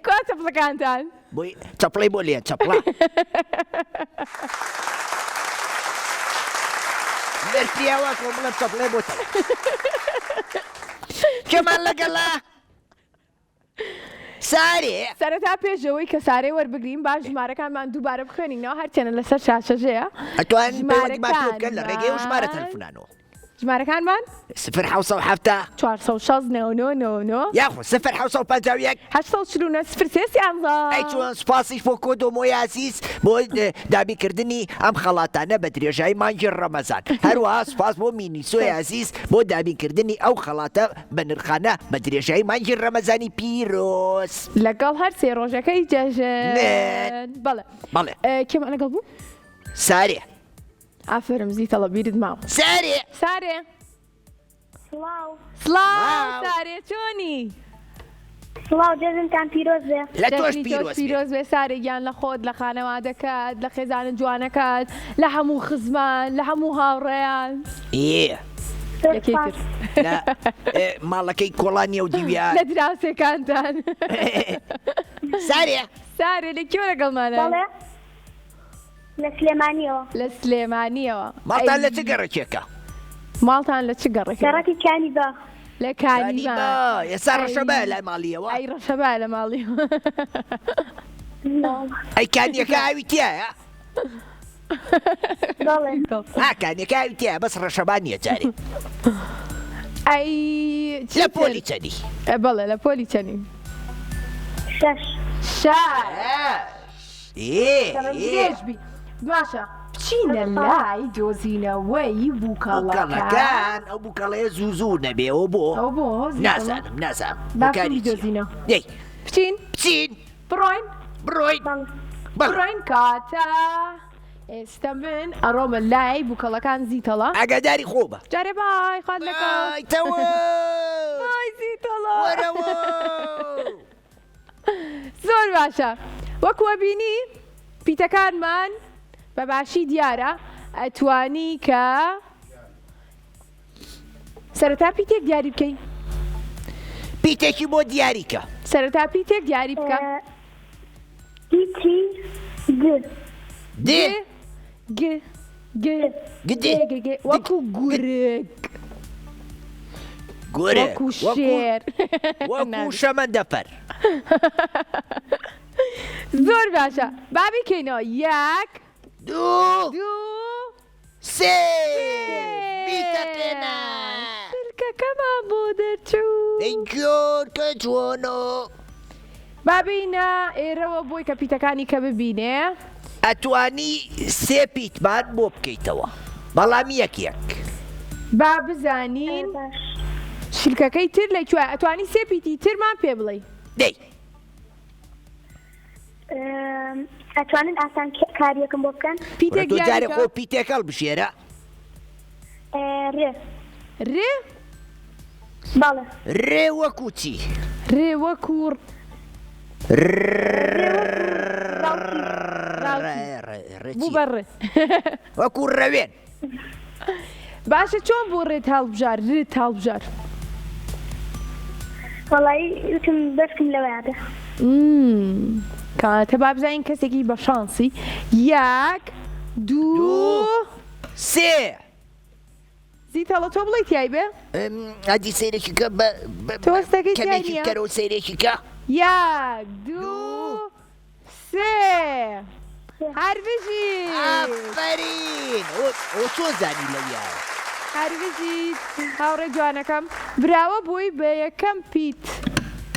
Speaker 1: کوا چەپڵەکانتان؟
Speaker 2: بۆی چەپڵەی بۆ لێ چەپڵە. بەرپیاوە کۆمەڵە چەپڵەی بۆ تەوە. کێمان لەگەڵە؟ سارێ.
Speaker 1: سەرەتا پێش ئەوەی کە سارێ وەربگرین با ژمارەکانمان دووبارە بخوێنینەوە هەرچەنە لەسەر شاشەژەیە
Speaker 2: ئەتوانن پەیوەندیمان پێ بکەن لە ڕێگەی ئەو ژمارە تەلەفونانەوە.
Speaker 1: ژمارەکانمان.
Speaker 2: سفر 770.
Speaker 1: 460 99 99.
Speaker 2: یاخود سفر 751.
Speaker 1: 849 سفر سێ سیانزە.
Speaker 2: ئەی چۆن سوپاسیش بۆ کۆدۆمۆی ئازیز بۆ دابینکردنی ئەم خەڵاتانە بە درێژایی مانگی ڕەمەزان. هەروەها سوپاس بۆ مینیسۆی ئازیز بۆ دابینکردنی ئەو خەڵاتە بەنرخانە بە درێژایی مانگی ڕەمەزانی پیرۆز.
Speaker 1: لەگەڵ هەر سێ ڕۆژەکەی جەژن. بەڵێ.
Speaker 2: بەڵێ.
Speaker 1: کێمان لەگەڵ بوو؟
Speaker 2: سارێ.
Speaker 1: ئافەرم زیتەڵە بیرت ماوە.
Speaker 2: سارێ.
Speaker 1: سارێ.
Speaker 4: سڵاو.
Speaker 1: سڵاو سارێ چۆنی؟
Speaker 4: سڵاو جەژنتان پیرۆز بێ.
Speaker 2: لە تۆش پیرۆز بێ.
Speaker 1: پیرۆز بێ سارێ گیان لە خۆت لە خانەوادەکەت لە خێزانە جوانەکەت لە هەموو خزمان لە هەموو هاوڕێیان.
Speaker 2: ئێ.
Speaker 1: لە کێی تر؟
Speaker 2: لە ماڵەکەی کۆڵانی ئەو دیویا.
Speaker 1: لە دراوسێکانتان.
Speaker 2: سارێ.
Speaker 1: سارێ لە کوێ لەگەڵمانای؟
Speaker 4: بەڵێ. لە سلێمانیەوە.
Speaker 1: لە سلێمانیەوە.
Speaker 2: ماڵتان لە چ گەڕەکێکە؟
Speaker 1: ماڵتان لە چ گەڕەکێکە؟
Speaker 4: گەڕەکی کانی با.
Speaker 1: لە کانی با.
Speaker 2: ئێستا ڕەشەبایە لای ماڵیەوە؟
Speaker 1: ئەی ڕەشەبایە لە ماڵیەوە.
Speaker 2: ئەی کانیەکە ئاوی تیایە؟
Speaker 4: بەڵێ.
Speaker 2: ها کانیەکە ئاوی تیایە بەس ڕەشەبا نییە جارێ.
Speaker 1: ئەی
Speaker 2: لە پۆلی چەنی؟
Speaker 1: بەڵێ لە پۆلی چەنی؟
Speaker 4: شەش.
Speaker 1: شەش. درێژ بی باشە بچینە لای دۆزینەوەی بووکەڵەکان
Speaker 2: ئەو بووکەڵەیە زوو زوو نەبێ ئەوە بۆ
Speaker 1: ئەوە بۆ
Speaker 2: نازانم نازانم
Speaker 1: هۆکاری دۆزینەوە
Speaker 2: دەی
Speaker 1: بچین
Speaker 2: بچین
Speaker 1: بڕۆین
Speaker 2: بڕۆین
Speaker 1: بڕۆین کاتە ئێستا من ئەڕۆمە لای بووکەڵەکان زیتەڵە
Speaker 2: ئاگاداری خۆ بە
Speaker 1: جارێ بای خوات لەگەڵ
Speaker 2: بای تەوە
Speaker 1: بای زیتەڵە
Speaker 2: وەرەوە
Speaker 1: زۆر باشە وەکو ئەبینی پیتەکانمان بە باشی دیارە ئەتوانی کە سەرەتا پیتێک دیاری بکەی
Speaker 2: پیتێکی بۆ دیاریکە
Speaker 1: سەرەتا پیتێک دیاری بکە
Speaker 4: پیتی د
Speaker 2: د
Speaker 1: گ گ
Speaker 2: گدێ
Speaker 1: گ گ وەکو گورگ
Speaker 2: گورگ
Speaker 1: وەکو شێر
Speaker 2: وەکو شەمەندەفەر
Speaker 1: زۆر باشە با بیکەینەوە یەک
Speaker 2: دوو
Speaker 1: دوو
Speaker 2: سێ بیتەقێنە
Speaker 1: شلکەکەمان بۆ دەرچوو
Speaker 2: ئەی گۆرکە جوانە.
Speaker 1: با بێینە ئێرەوە بۆی کە پیتەکانی کە ببینێ.
Speaker 2: ئەتوانی سێ پیتمان بۆ بکەیتەوە بەڵام یەک یەک.
Speaker 1: با بزانین شلکەکەی تر لە کوێ ئەتوانی سێ پیتی ترمان پێ بڵێی.
Speaker 2: دەی.
Speaker 4: ئەتوانن ئاسان کاریەکم بۆ بکەن؟
Speaker 1: پیتێک
Speaker 2: تۆ جارێ
Speaker 1: دیاری
Speaker 2: خۆ
Speaker 1: کە.
Speaker 2: پیتێک هەڵبژێرە.
Speaker 4: ڕێ.
Speaker 1: رێ؟
Speaker 4: بەڵێ.
Speaker 2: رێ وەکو چی؟
Speaker 1: رێ وەکو بوو بە ڕێ.
Speaker 2: وەکو ڕەوێن.
Speaker 1: باشە چۆن بوو ڕێت هەڵبژار رت هەڵبژار؟
Speaker 4: وەڵایی وتم بەشکم لەوەیا بێ.
Speaker 1: کەواتە با بزانین کەسێکی بە شانسی یەک دوو
Speaker 2: سێ.
Speaker 1: زیتەڵە تۆ بڵێی تیای بێ؟
Speaker 2: ئەدی سەیرێکی کە بە
Speaker 1: تۆ هەستەکەی تیای
Speaker 2: کەمێکی
Speaker 1: نییە؟
Speaker 2: بکەرەوە سەیرێکی کە.
Speaker 1: یەک دوو سێ هەر بژیت.
Speaker 2: ئافەرین ئۆ چۆن زانی لەویایە؟
Speaker 1: هەر بژیت هاوڕێ جوانەکەم براوە بووی بە یەکەم پیت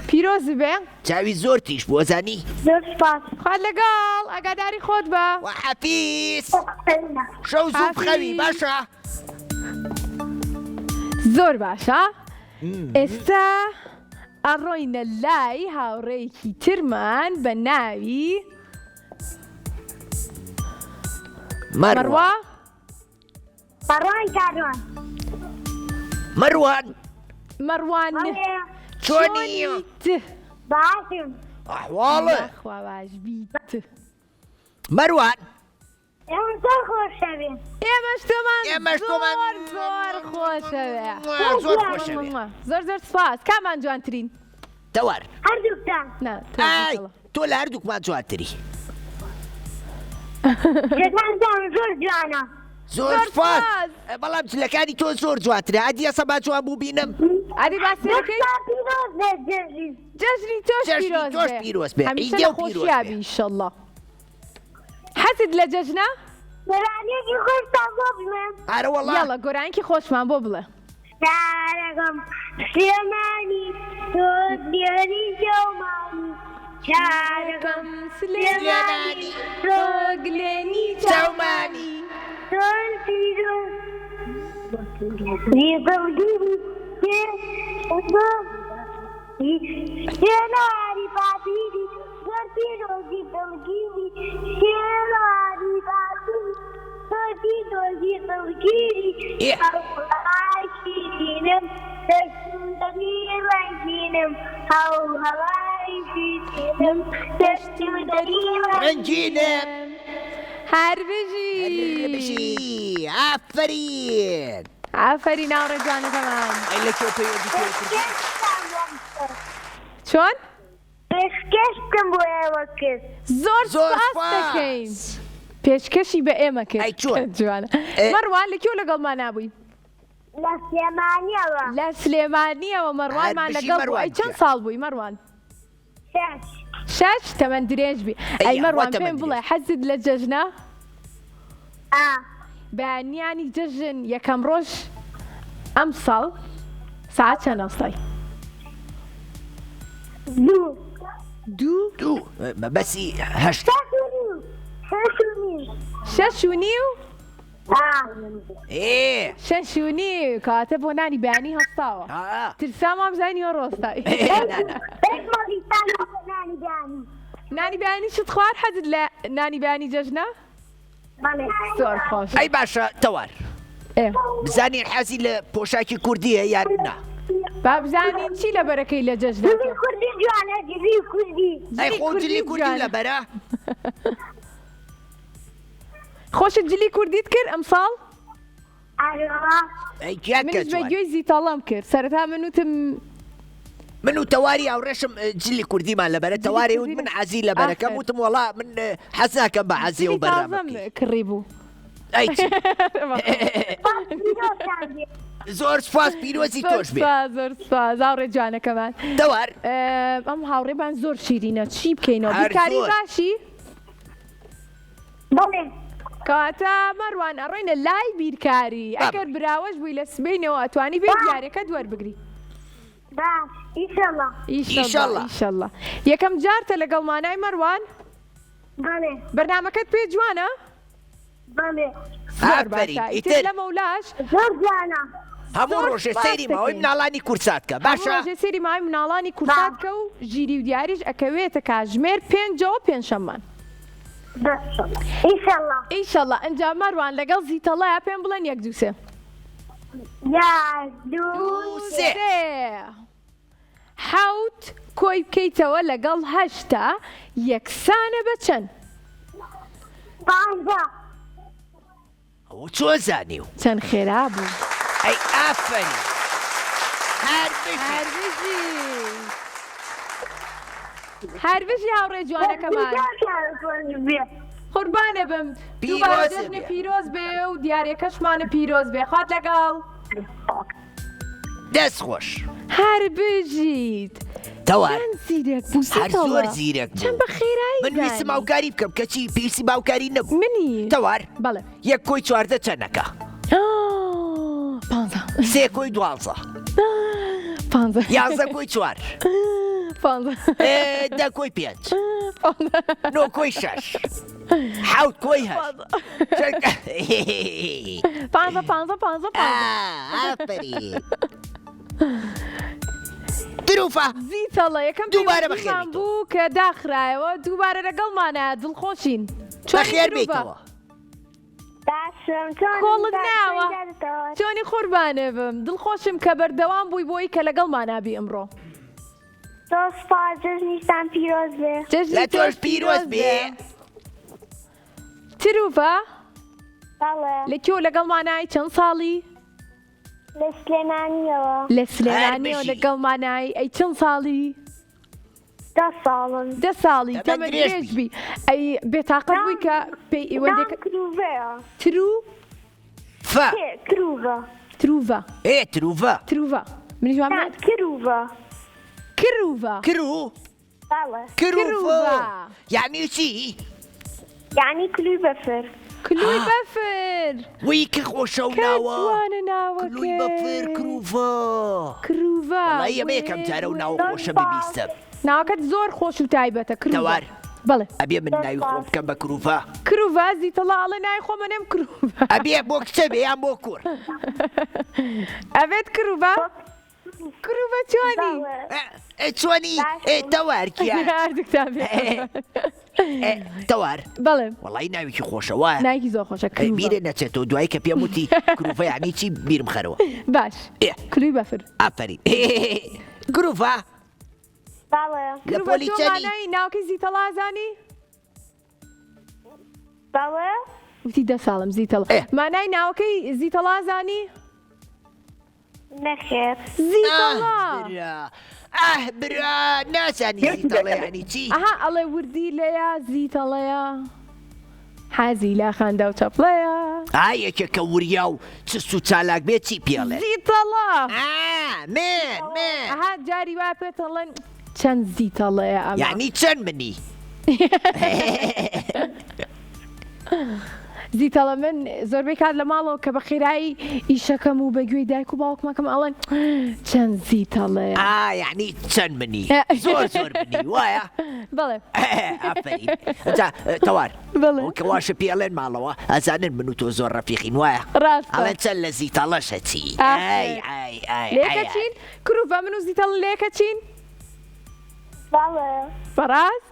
Speaker 1: پیرۆز بێ.
Speaker 2: چاوی زۆر تیژ بوو ئەزانی.
Speaker 4: زۆر سوپاس.
Speaker 1: خوات لەگەڵ ئاگاداری خۆت بە.
Speaker 2: خوا حەفیز. شەو زوو بخەوی باشە.
Speaker 1: زۆر باشە ئێستا ئەڕۆینە لای هاوڕێیەکی ترمان بە ناوی
Speaker 2: مەڕوا.
Speaker 4: مەڕوان کاروان.
Speaker 2: مەڕوان.
Speaker 1: مەڕوان.
Speaker 2: چۆنی؟
Speaker 4: باشم.
Speaker 2: ئەحواڵت؟
Speaker 1: یاخوا باش بیت.
Speaker 2: مەروان.
Speaker 4: ئێوە زۆر خۆشەوێ.
Speaker 1: ئێمەش تۆمان
Speaker 2: ئێمەش تۆمان
Speaker 1: زۆر زۆر خۆشەوێ.
Speaker 2: زۆر خۆشەوێ.
Speaker 1: زۆر زۆر سپاس. کامان جوانترین؟
Speaker 2: تەوار.
Speaker 4: هەردووکتان.
Speaker 1: نا تۆ
Speaker 2: ئای
Speaker 1: زیتەڵە.
Speaker 2: تۆ لە هەردووکمان جوانتری.
Speaker 4: جلەکانتان زۆر جوانە.
Speaker 2: زۆر
Speaker 1: زۆر
Speaker 2: سپاس.
Speaker 1: سپاس.
Speaker 2: بەڵام جلەکانی تۆ زۆر جوانترە. ئەدی ئەسە با جوان بوو بینم.
Speaker 1: ئەدی با سەیرەکەی.
Speaker 4: دەستتان پیرۆز بێت جەژنی.
Speaker 1: جەژنی تۆش
Speaker 2: جەژنی
Speaker 1: پیرۆز
Speaker 2: تۆش
Speaker 1: بێ.
Speaker 2: پیرۆز بێ.
Speaker 1: هەمیشە
Speaker 2: عیدێ
Speaker 1: لە
Speaker 2: و پیرۆز
Speaker 1: خۆشیا
Speaker 2: بێ.
Speaker 1: بی ئیشەڵڵا. حەزت لە جەژنە؟
Speaker 4: گۆرانی. گۆرانیەکی خۆشتان بۆ بڵێم.
Speaker 2: ئارە وەڵا.
Speaker 1: یاڵا گۆرانیەکی خۆشمان بۆ بڵێ.
Speaker 4: شارەکەم سلێمانی تۆ گلێنی چاومانی شارەکەم سلێمانی تۆ
Speaker 1: گلێنی چاومانی
Speaker 4: تۆ پیرۆز دڵگیری شێناری باپیری زۆر پیرۆزی دڵگیری شێناری باپیری زۆر پیرۆزی دڵگیری هەوڵ شیرینم دەست و دەمی ڕەنگینم هەوڵ هەوای شیرینم دەست و دەمی
Speaker 2: ڕەنگینم.
Speaker 1: هەر بژی.
Speaker 2: هەر بژی ئافەرین.
Speaker 1: ئافەرین هاوڕێ جوانەکەمان.
Speaker 2: ئەی لە کوێ پەیوەندی پێوە کردی؟
Speaker 1: چۆن؟
Speaker 4: پێشکەشتم بۆ ئێوە کرد.
Speaker 1: زۆر
Speaker 2: زۆر
Speaker 1: سوپاست
Speaker 2: سوپاس.
Speaker 1: دەکەین. پێشکەشی بە ئێمە کرد.
Speaker 2: ئەی چۆن؟
Speaker 1: جوانە. مەڕوان لە کوێ لەگەڵمان نابووی؟
Speaker 4: لە سلێمانیەوە.
Speaker 1: لە سلێمانیەوە مەڕوانمان
Speaker 2: هەر بژی
Speaker 1: لەگەڵ بوو.
Speaker 2: مەروان
Speaker 1: ئەی چەند
Speaker 2: گیان.
Speaker 1: ساڵ بووی مەڕوان؟
Speaker 4: شەش.
Speaker 1: شەش تەمەن درێژ بی.
Speaker 2: ئەی
Speaker 1: ئەی
Speaker 2: یاخوا
Speaker 1: مەڕوان
Speaker 2: تەمەن
Speaker 1: پێم بڵێ
Speaker 2: درێژ.
Speaker 1: حەزت لە جەژنە؟
Speaker 4: ئا.
Speaker 1: بەیانیانی جەژن یەکەم ڕۆژ ئەمساڵ سەعات چەند ئەستای؟
Speaker 4: دوو.
Speaker 1: دوو؟
Speaker 2: دوو مەبەسی هەشت.
Speaker 4: شەش و نیو. شەش و نیو.
Speaker 1: شەش و نیو؟
Speaker 4: ئا.
Speaker 2: ئێ.
Speaker 1: شەش و نیو کەواتە بۆ نانی بەیانی هەستاوە.
Speaker 2: ئا.
Speaker 1: ترسام وابزانی نیوەڕۆ هەستای.
Speaker 2: ئێ نا نا.
Speaker 4: بەس مەڵیسان بۆ نانی بەیانی.
Speaker 1: نانی بەیانی چت خوارد؟ حەزت لە نانی بەیانی جەژنە؟ زۆر خۆش.
Speaker 2: ئەی باشە تەوار بزانین حەزی لە پۆشاکی کوردیە یان نا؟
Speaker 1: با بزانین چی لەبەرەکەی لە جەژنە
Speaker 4: جلی کوردی جوانە جلی کوردی.
Speaker 2: ئەی خۆ جلی کوردی لەبەرە؟
Speaker 1: خۆشت جلی کوردیت کرد ئەمساڵ؟
Speaker 4: ئەرێ.
Speaker 2: ئەی گیان کە
Speaker 1: منیش بە
Speaker 2: جوان.
Speaker 1: گوێی زیتەڵەم کرد سەرەتا من وتم.
Speaker 2: من و تەواری هاوڕێشم جلی کوردیمان لەبەرە
Speaker 1: جلی
Speaker 2: تەوارێ وت
Speaker 1: کوردی
Speaker 2: من عەزی لەبەرەکەم
Speaker 1: ئافەرین.
Speaker 2: وتم وەڵا من حەز ناکەم بە عەزیەوە
Speaker 1: جلی
Speaker 2: بەرنامە
Speaker 1: تازەم
Speaker 2: بکەی.
Speaker 1: کڕی بوو.
Speaker 2: ئەی چی؟
Speaker 4: سوپاس پیرۆزتان بێ.
Speaker 2: زۆر سوپاس پیرۆزی
Speaker 1: زۆر
Speaker 2: تۆش بێ.
Speaker 1: سوپاس زۆر سوپاس هاوڕێ جوانەکەمان.
Speaker 2: تەوار.
Speaker 1: ئەم هاوڕێمان زۆر شیرینە چی بکەینەوە
Speaker 2: هەر
Speaker 1: بیرکاری
Speaker 2: زۆر.
Speaker 1: باشی؟
Speaker 4: بەڵێ.
Speaker 1: کەواتە مەروان ئەڕۆینە لای بیرکاری ئەگەر براوەش بووی لە سبەینەوە ئەتوانی بێی دیارەکەت وەربگری.
Speaker 4: باش ئیشەڵا.
Speaker 1: ئیشەڵا ئیشەڵا. یەکەم جارتە لەگەڵمانای مەروان؟
Speaker 4: بەڵێ.
Speaker 1: بەرنامەکەت پێ جوانە؟
Speaker 4: بەڵێ.
Speaker 1: زۆر باشە ئیتر لەمەولاش
Speaker 4: زۆر جوانە.
Speaker 2: هەموو ڕۆژێ سەیری ماوەی مناڵانی کورسات کە باشە؟
Speaker 1: هەموو ڕۆژێ سەیری ماوەی مناڵانی کورسات کە و ژیری و دیاریش ئەکەوێتە کاژمێر پێنجەوە پێنجشەممان.
Speaker 4: ئیشەڵا.
Speaker 1: ئیشەڵا ئینجا مەروان لەگەڵ زیتەڵەیا پێم بڵێن یەک دوو سێ.
Speaker 4: یەک دوو
Speaker 2: سێ.
Speaker 1: حەوت کۆی بکەیتەوە لەگەڵ هەشتا یەکسانە بە چەند؟
Speaker 4: پانزە.
Speaker 2: ئەوە چۆن زانیو؟
Speaker 1: چەند خێرا بوو.
Speaker 2: ئەی ئافەرین هەر بژی.
Speaker 1: هەر بژی هەر بژی هاوڕێ جوانەکەمان. قوربانە بم دووبارە جەژنی پیرۆز بێ و دیارەکەشمانە پیرۆز بێ خوات لەگەڵ.
Speaker 2: دەست خۆش.
Speaker 1: هەر بژیت.
Speaker 2: تەوار.
Speaker 1: چەند زیرەک بوو
Speaker 2: هەر زۆر زیرەک بوو.
Speaker 1: چەند بە خێرایی
Speaker 2: من ویستم هاوکاری بکەم کەچی پێویستی بە هاوکاری نەبوو.
Speaker 1: منی.
Speaker 2: تەوار.
Speaker 1: بەڵێ.
Speaker 2: یەک کۆی 14 چەندەکە؟
Speaker 1: پانزە.
Speaker 2: سێ کۆی دوازدە.
Speaker 1: پانزە.
Speaker 2: یازدە کۆی چوار.
Speaker 1: پانزە.
Speaker 2: دە کۆی پێنج. نۆ کۆی شەش. حەوت کۆی هەشت.
Speaker 1: پانزە پانزە پانزە پانزە.
Speaker 2: ئافەرین. تروفە.
Speaker 1: زیتەڵە یەکەم
Speaker 2: دووبارە
Speaker 1: پەیوەندیمان
Speaker 2: بەخێر
Speaker 1: بوو کە داخرایەوە دووبارە لەگەڵمانە دڵخۆشین. چۆنی
Speaker 2: بەخێر
Speaker 1: تروفە؟
Speaker 2: بێیتەوە.
Speaker 4: باشم چۆنی
Speaker 1: کۆڵت ناوە چۆنی قوربانێ بم دڵخۆشم کە بەردەوام بووی بۆی کە لەگەڵمانا بی ئەمڕۆ.
Speaker 4: زۆر سوپاس جەژنیشتان پیرۆز بێ.
Speaker 1: جەژنی
Speaker 2: لە تۆش پیرۆز بێ.
Speaker 1: تروفە
Speaker 4: بەڵێ.
Speaker 1: لە کوێ لەگەڵمانای چەند ساڵی؟
Speaker 4: لە سلێمانیەوە.
Speaker 1: لە سلێمانیەوە لەگەڵمانای ئەی چەند ساڵی؟
Speaker 4: دە ساڵم.
Speaker 1: دە ساڵی
Speaker 2: تەمەن
Speaker 1: تەمەن
Speaker 2: درێژ
Speaker 1: درێژ
Speaker 2: بی.
Speaker 1: بی ئەی بێتاقەت بووی کە پێی
Speaker 4: ناوم
Speaker 1: وەندێک
Speaker 4: تروڤەیە.
Speaker 1: ترو
Speaker 2: فە.
Speaker 4: تێ تروڤە.
Speaker 1: تروڤە.
Speaker 2: ئێ تروڤە.
Speaker 1: تروڤە منیش وام
Speaker 4: نا
Speaker 1: نوت.
Speaker 4: کروڤە.
Speaker 1: کروڤە.
Speaker 2: کرو.
Speaker 4: بەڵێ.
Speaker 2: کروڤە.
Speaker 1: کروڤە.
Speaker 2: یعنی چی؟
Speaker 4: یعنی کلوی بەفر.
Speaker 1: کلوی بەفر.
Speaker 2: وی کە خۆشە و
Speaker 1: کە
Speaker 2: ناوە.
Speaker 1: جوانە
Speaker 2: کلوی بەفر
Speaker 1: ناوەکەی.
Speaker 2: کروڤە.
Speaker 1: کروڤە.
Speaker 2: وەڵایی ئەمە یەکەم
Speaker 1: وێ
Speaker 2: جارە و
Speaker 1: وێ.
Speaker 2: ناوە خۆشە ببیستم.
Speaker 1: ناوەکەت زۆر خۆش و تایبەتە کروڤە.
Speaker 2: تەوار.
Speaker 1: بەڵێ.
Speaker 2: ئەبێ من ناوی خۆم بکەم بە کروڤە.
Speaker 1: کروڤە زیتەڵا ئەڵێ ناوی خۆم ئەنێم کروڤە.
Speaker 2: ئەبێ بۆ کچە بێ یان بۆ کوڕ؟
Speaker 1: ئەبێت کروڤە؟ کروڤە چۆنی؟
Speaker 2: چۆنی تەوار گیان؟
Speaker 1: هەردووکتان بێ.
Speaker 2: تەوار.
Speaker 1: بەڵێ.
Speaker 2: وەڵی ناوێکی خۆشە وایە.
Speaker 1: ناوێکی زۆر خۆشە کروڤە.
Speaker 2: بیرە نەچێتەوە دوایی کە پێم وتی کروڤە یعنی چی بیرم خەرەوە.
Speaker 1: باش. کلوی بەفر.
Speaker 2: ئافەرین. کروڤە.
Speaker 4: بەڵێ.
Speaker 2: لە پۆلی
Speaker 1: تۆ
Speaker 2: چەنی؟
Speaker 1: مانای ناوەکەی زیتەڵا ئەزانی؟
Speaker 4: بەڵێ.
Speaker 1: وتی دە ساڵم زیتەڵا. مانای ناوەکەی زیتەڵا ئەزانی؟
Speaker 4: نەخێر.
Speaker 1: زیتەڵا.
Speaker 2: ئاه برا ئاه برا نازانی زیتەڵە یانی چی؟
Speaker 1: ئەها ئەڵێ وردیلەیە زیتەڵەیە حەزی لە خەندە و چەپڵەیە.
Speaker 2: ئا یەکێک کە وریا و چست و چالاک بێ چی پێڵێن؟
Speaker 1: زیتەڵە.
Speaker 2: ئا من من.
Speaker 1: ئەها جاری وا پێتەڵێن چەند زیتەڵەیە ئەمە.
Speaker 2: یانی چەند منی؟
Speaker 1: زیتەڵە من زۆربەی کات لە ماڵەوە کە بە خێرایی ئیشەکەم و بە گوێی دایک و باوکمەکەم ئەڵێن چەند زیتەڵەیە.
Speaker 2: ئا یەعنی چەند منی زۆر زۆر منی وایە؟
Speaker 1: بەڵێ.
Speaker 2: ئافەرین جا تەوار
Speaker 1: بەڵێ.
Speaker 2: کە واشە پێ ئەڵێن ماڵەوە ئەزانن من و تۆ زۆر ڕەفیقین وایە؟
Speaker 1: ڕاستە.
Speaker 2: ئەڵێن چەند لە زیتەڵەش ئەچی
Speaker 1: ئاخر.
Speaker 2: ئای ئای ئای
Speaker 1: لێکە
Speaker 2: ئای
Speaker 1: چین؟ کروڤە من و زیتەڵە لێکە چین؟
Speaker 4: بەڵێ.
Speaker 1: بەڕاست؟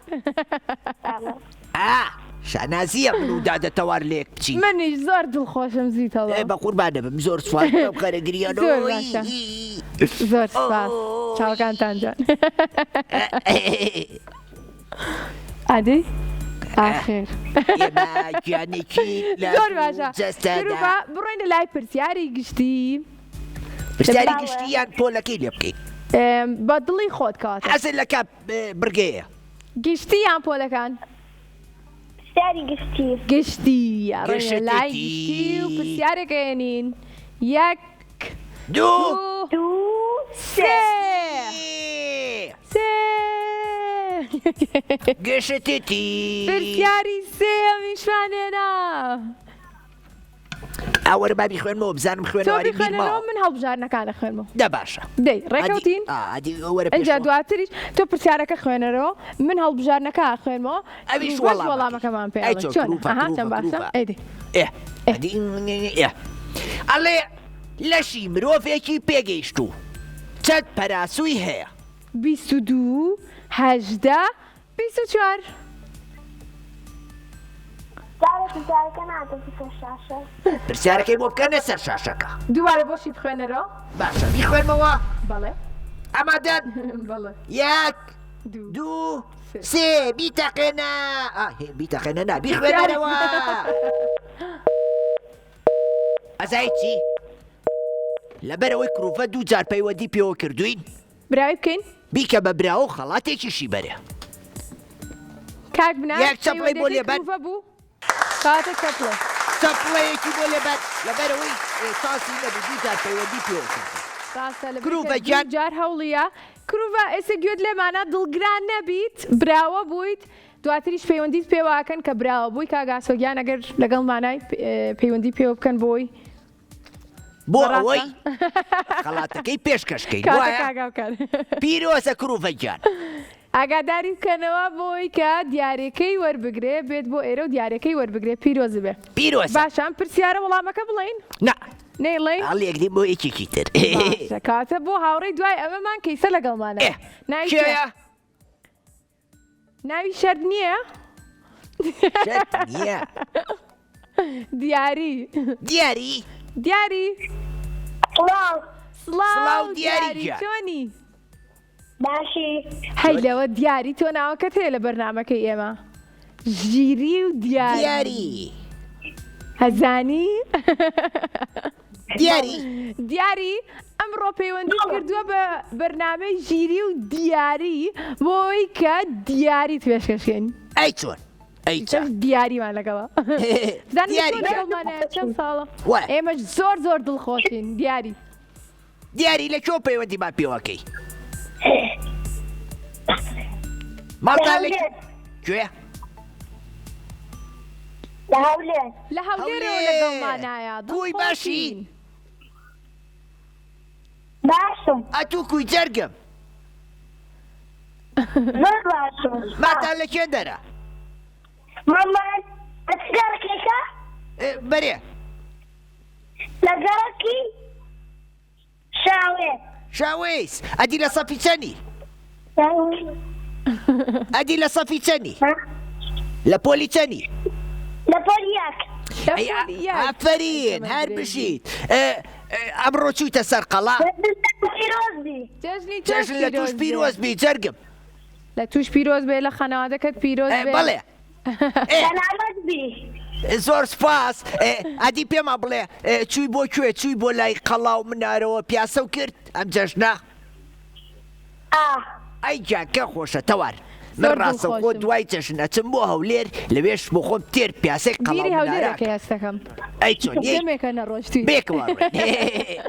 Speaker 4: بەڵێ.
Speaker 2: ئا شانازیە من و دادە تەوار لێک بچین.
Speaker 1: منیش زۆر دڵخۆشم زیتەڵە.
Speaker 2: ئێ بەقوربانە بم زۆر سوپاس بەم خەرە گریان
Speaker 1: زۆر باشە زۆر سوپاس چاوەکانتان جوان. ئادەی ئاخر
Speaker 2: ئێمە گیانێکی لە
Speaker 1: زۆر باشە
Speaker 2: جەستەدا.
Speaker 1: کروبا بڕۆینە لای پرسیاری گشتی.
Speaker 2: پرسیاری گشتی یان پۆلەکەی لێ بکەین؟
Speaker 1: بە دڵی خۆت کەواتە.
Speaker 2: حەزت لە کام بڕگەیە؟
Speaker 1: گشتی یان پۆلەکان؟
Speaker 4: پرسیاری گشتی.
Speaker 1: گشتی ئەڕۆینە لای گشتی و پرسیارێک ئەیەنین یەک
Speaker 2: دوو
Speaker 4: دوو
Speaker 1: سێ سێ
Speaker 2: گشتتی
Speaker 1: پرسیاری سێیەمیشمان هێنا.
Speaker 2: ئا وەرە با بیخوێنمەوە بزانم
Speaker 1: تۆ
Speaker 2: خوێنەواری بیر
Speaker 1: بیخوێنەرەوە
Speaker 2: ماوە.
Speaker 1: من هەڵبژاردنەکان ئەخوێنمەوە.
Speaker 2: دە باشە.
Speaker 1: دەی
Speaker 2: ئەدی
Speaker 1: ڕێکەوتین؟
Speaker 2: ئا ئەدی وەرە
Speaker 1: ئینجا
Speaker 2: پێشەوە.
Speaker 1: دواتریش تۆ پرسیارەکە خوێنەرەوە من هەڵبژاردنەکە ئەخوێنمەوە
Speaker 2: ئەویش
Speaker 1: بەس
Speaker 2: وەڵامەکەی.
Speaker 1: وەڵامەکەمان پێ
Speaker 2: ئەی
Speaker 1: ئەڵێ
Speaker 2: چۆن
Speaker 1: چۆنە؟
Speaker 2: کروفە
Speaker 1: ئەها
Speaker 2: کروفە
Speaker 1: چەند باشە
Speaker 2: کروفە.
Speaker 1: ئەی دەی.
Speaker 2: ئێ ئەدی ئێ ئەڵێ لەشی مرۆڤێکی پێگەیشتوو چەند پەراسووی هەیە؟
Speaker 1: 22 18 24.
Speaker 4: جارێ پرسیارەکە ناتە سەر شاشە.
Speaker 2: پرسیارەکەی بۆ بکەنە سەر شاشەکە.
Speaker 1: دووبارە بۆشی بخوێنەرەوە.
Speaker 2: باشە بیخوێنمەوە؟
Speaker 1: بەڵێ.
Speaker 2: ئامادەن؟
Speaker 1: بەڵێ.
Speaker 2: یەک
Speaker 1: دوو
Speaker 2: دوو سێ بیتەقێنە ئا هێ بیتەقێنە نا بیخوێنەرەوە. ئەزای چی؟ لەبەرئەوەی کروڤە دوو جار پەیوەندی پێوە کردووین.
Speaker 1: براوی بکەین؟
Speaker 2: بیکە بە براوە و خەڵاتێکیشی بەرێ.
Speaker 1: کاک بنار
Speaker 2: یەک چەپڵەی بۆ
Speaker 1: پەیوەندیەکەی
Speaker 2: لێبەن.
Speaker 1: کروڤە بوو کەواتە چەپڵە.
Speaker 2: چەپڵەیەکی بۆ لێبەن لەبەرئەوەی چانسی نەبوو دوو جار پەیوەندی پێوە کردووین.
Speaker 1: ڕاستە لەبەر
Speaker 2: کروڤە
Speaker 1: کە دوو
Speaker 2: گیان.
Speaker 1: جار هەوڵییا. کروڤە ئێستا گوێت لێمانە دڵگران نەبیت براوە بوویت دواتریش پەیوەندیت پێوە ئەکەن کە براوە بووی کاک ئاسۆ گیان ئەگەر لەگەڵمانای پەیوەندی پێوە بکەن بۆی
Speaker 2: بۆ ئەوەی خەڵاتەکەی پێشکەش کەین وایە؟ پیرۆزە کروڤە گیان.
Speaker 1: ئاگاداری بکەنەوە بۆی کە دیارەکەی وەربگرێ بێت بۆ ئێرە و دیارەکەی وەربگرێ پیرۆز بێ.
Speaker 2: پیرۆزە.
Speaker 1: باشە ئەم پرسیارە وەڵامەکە بڵێین؟
Speaker 2: نا.
Speaker 1: نەیڵێین؟
Speaker 2: هەڵیەگرین بۆ یەکێکی تر.
Speaker 1: باشە کەواتە بۆ هاوڕێی دوای ئەمەمان کەیسە لەگەڵمانە.
Speaker 2: ئێ
Speaker 1: ناوی
Speaker 2: کێیە؟
Speaker 1: کێیە؟ ناوی شەرت نییە؟
Speaker 2: شەرت نییە.
Speaker 1: دیاری.
Speaker 2: دیاری.
Speaker 1: دیاری.
Speaker 4: سڵاو.
Speaker 1: سڵاو
Speaker 2: دیاری
Speaker 1: دیاری
Speaker 2: گیان.
Speaker 1: چۆنی؟
Speaker 4: باشی.
Speaker 1: هەی لەوە دیاری تۆ ناوەکەت هەیە لە بەرنامەکەی ئێمە. ژیری و دیاری.
Speaker 2: دیاری.
Speaker 1: ئەزانی؟
Speaker 2: دیاری.
Speaker 1: دیاری ئەمڕۆ پەیوەندیت کردووە بە بەرنامەی ژیری و دیاری بۆ ئەوەی کە دیاریت پێشکەشکەین.
Speaker 2: ئەی چۆن؟ ئەی چا؟
Speaker 1: دیاریمان لەگەڵە. بزانین
Speaker 2: دیاری.
Speaker 1: تۆ لەگەڵمان هەیە چەند ساڵە؟
Speaker 2: وایە.
Speaker 1: ئێمەش زۆر زۆر دڵخۆشین دیاری.
Speaker 2: دیاری لە کوێ پەیوەندیمان پێوەکەی؟ ماڵتان لە کوێ؟
Speaker 3: لە هەولێر.
Speaker 1: لە هەولێرەوە
Speaker 2: هەولێر.
Speaker 1: لەگەڵمانایە
Speaker 2: کوی باشی؟
Speaker 1: دڵخۆشین.
Speaker 3: باشم.
Speaker 2: ئەتوو کوی جەرگم؟
Speaker 3: زۆر باشم.
Speaker 2: ماتان لە کوێ دەرە؟
Speaker 3: مامان لە چ گەڕەکێکە؟
Speaker 2: بەرێ.
Speaker 3: لە گەڕەکی شاوێس.
Speaker 2: شاوێس ئەدی لە سەفی چەنی؟ ئەدی لە سەفی چەنی؟ لە پۆلی چەنی؟
Speaker 3: لە پۆلی یەک.
Speaker 2: ئافەرین هەر بژیت. ئەمڕۆ چوویتە سەر قەڵا؟ جەژن لە توش پیرۆز بی جەرگم.
Speaker 1: لە توش پیرۆز بێ لە خانەوادەکەت پیرۆز بێ.
Speaker 2: بەڵێ.
Speaker 3: سەلامەت بی.
Speaker 2: زۆر سپاس. ئەدی پێمان بڵێ چووی بۆ کوێ؟ چووی بۆ لای قەڵا و منارەوە پیاسە و کرد ئەم جەژنە؟
Speaker 3: ئا.
Speaker 2: ئەی گیان کە خۆشە تەوار. من
Speaker 1: زۆر
Speaker 2: ڕاستەوخۆ
Speaker 1: دڵخۆشم.
Speaker 2: دوای جەژن ئەچم بۆ هەولێر لەوێش بۆ خۆم تێر پیاسەی قەڵا و
Speaker 1: بیری
Speaker 2: منارە
Speaker 1: هەولێرەکەی
Speaker 2: ئەکەم.
Speaker 1: هەستەکەم.
Speaker 2: ئەی چۆن یەی
Speaker 1: دەمێکە نەڕۆشتووی.
Speaker 2: بێکەوە ڕۆین.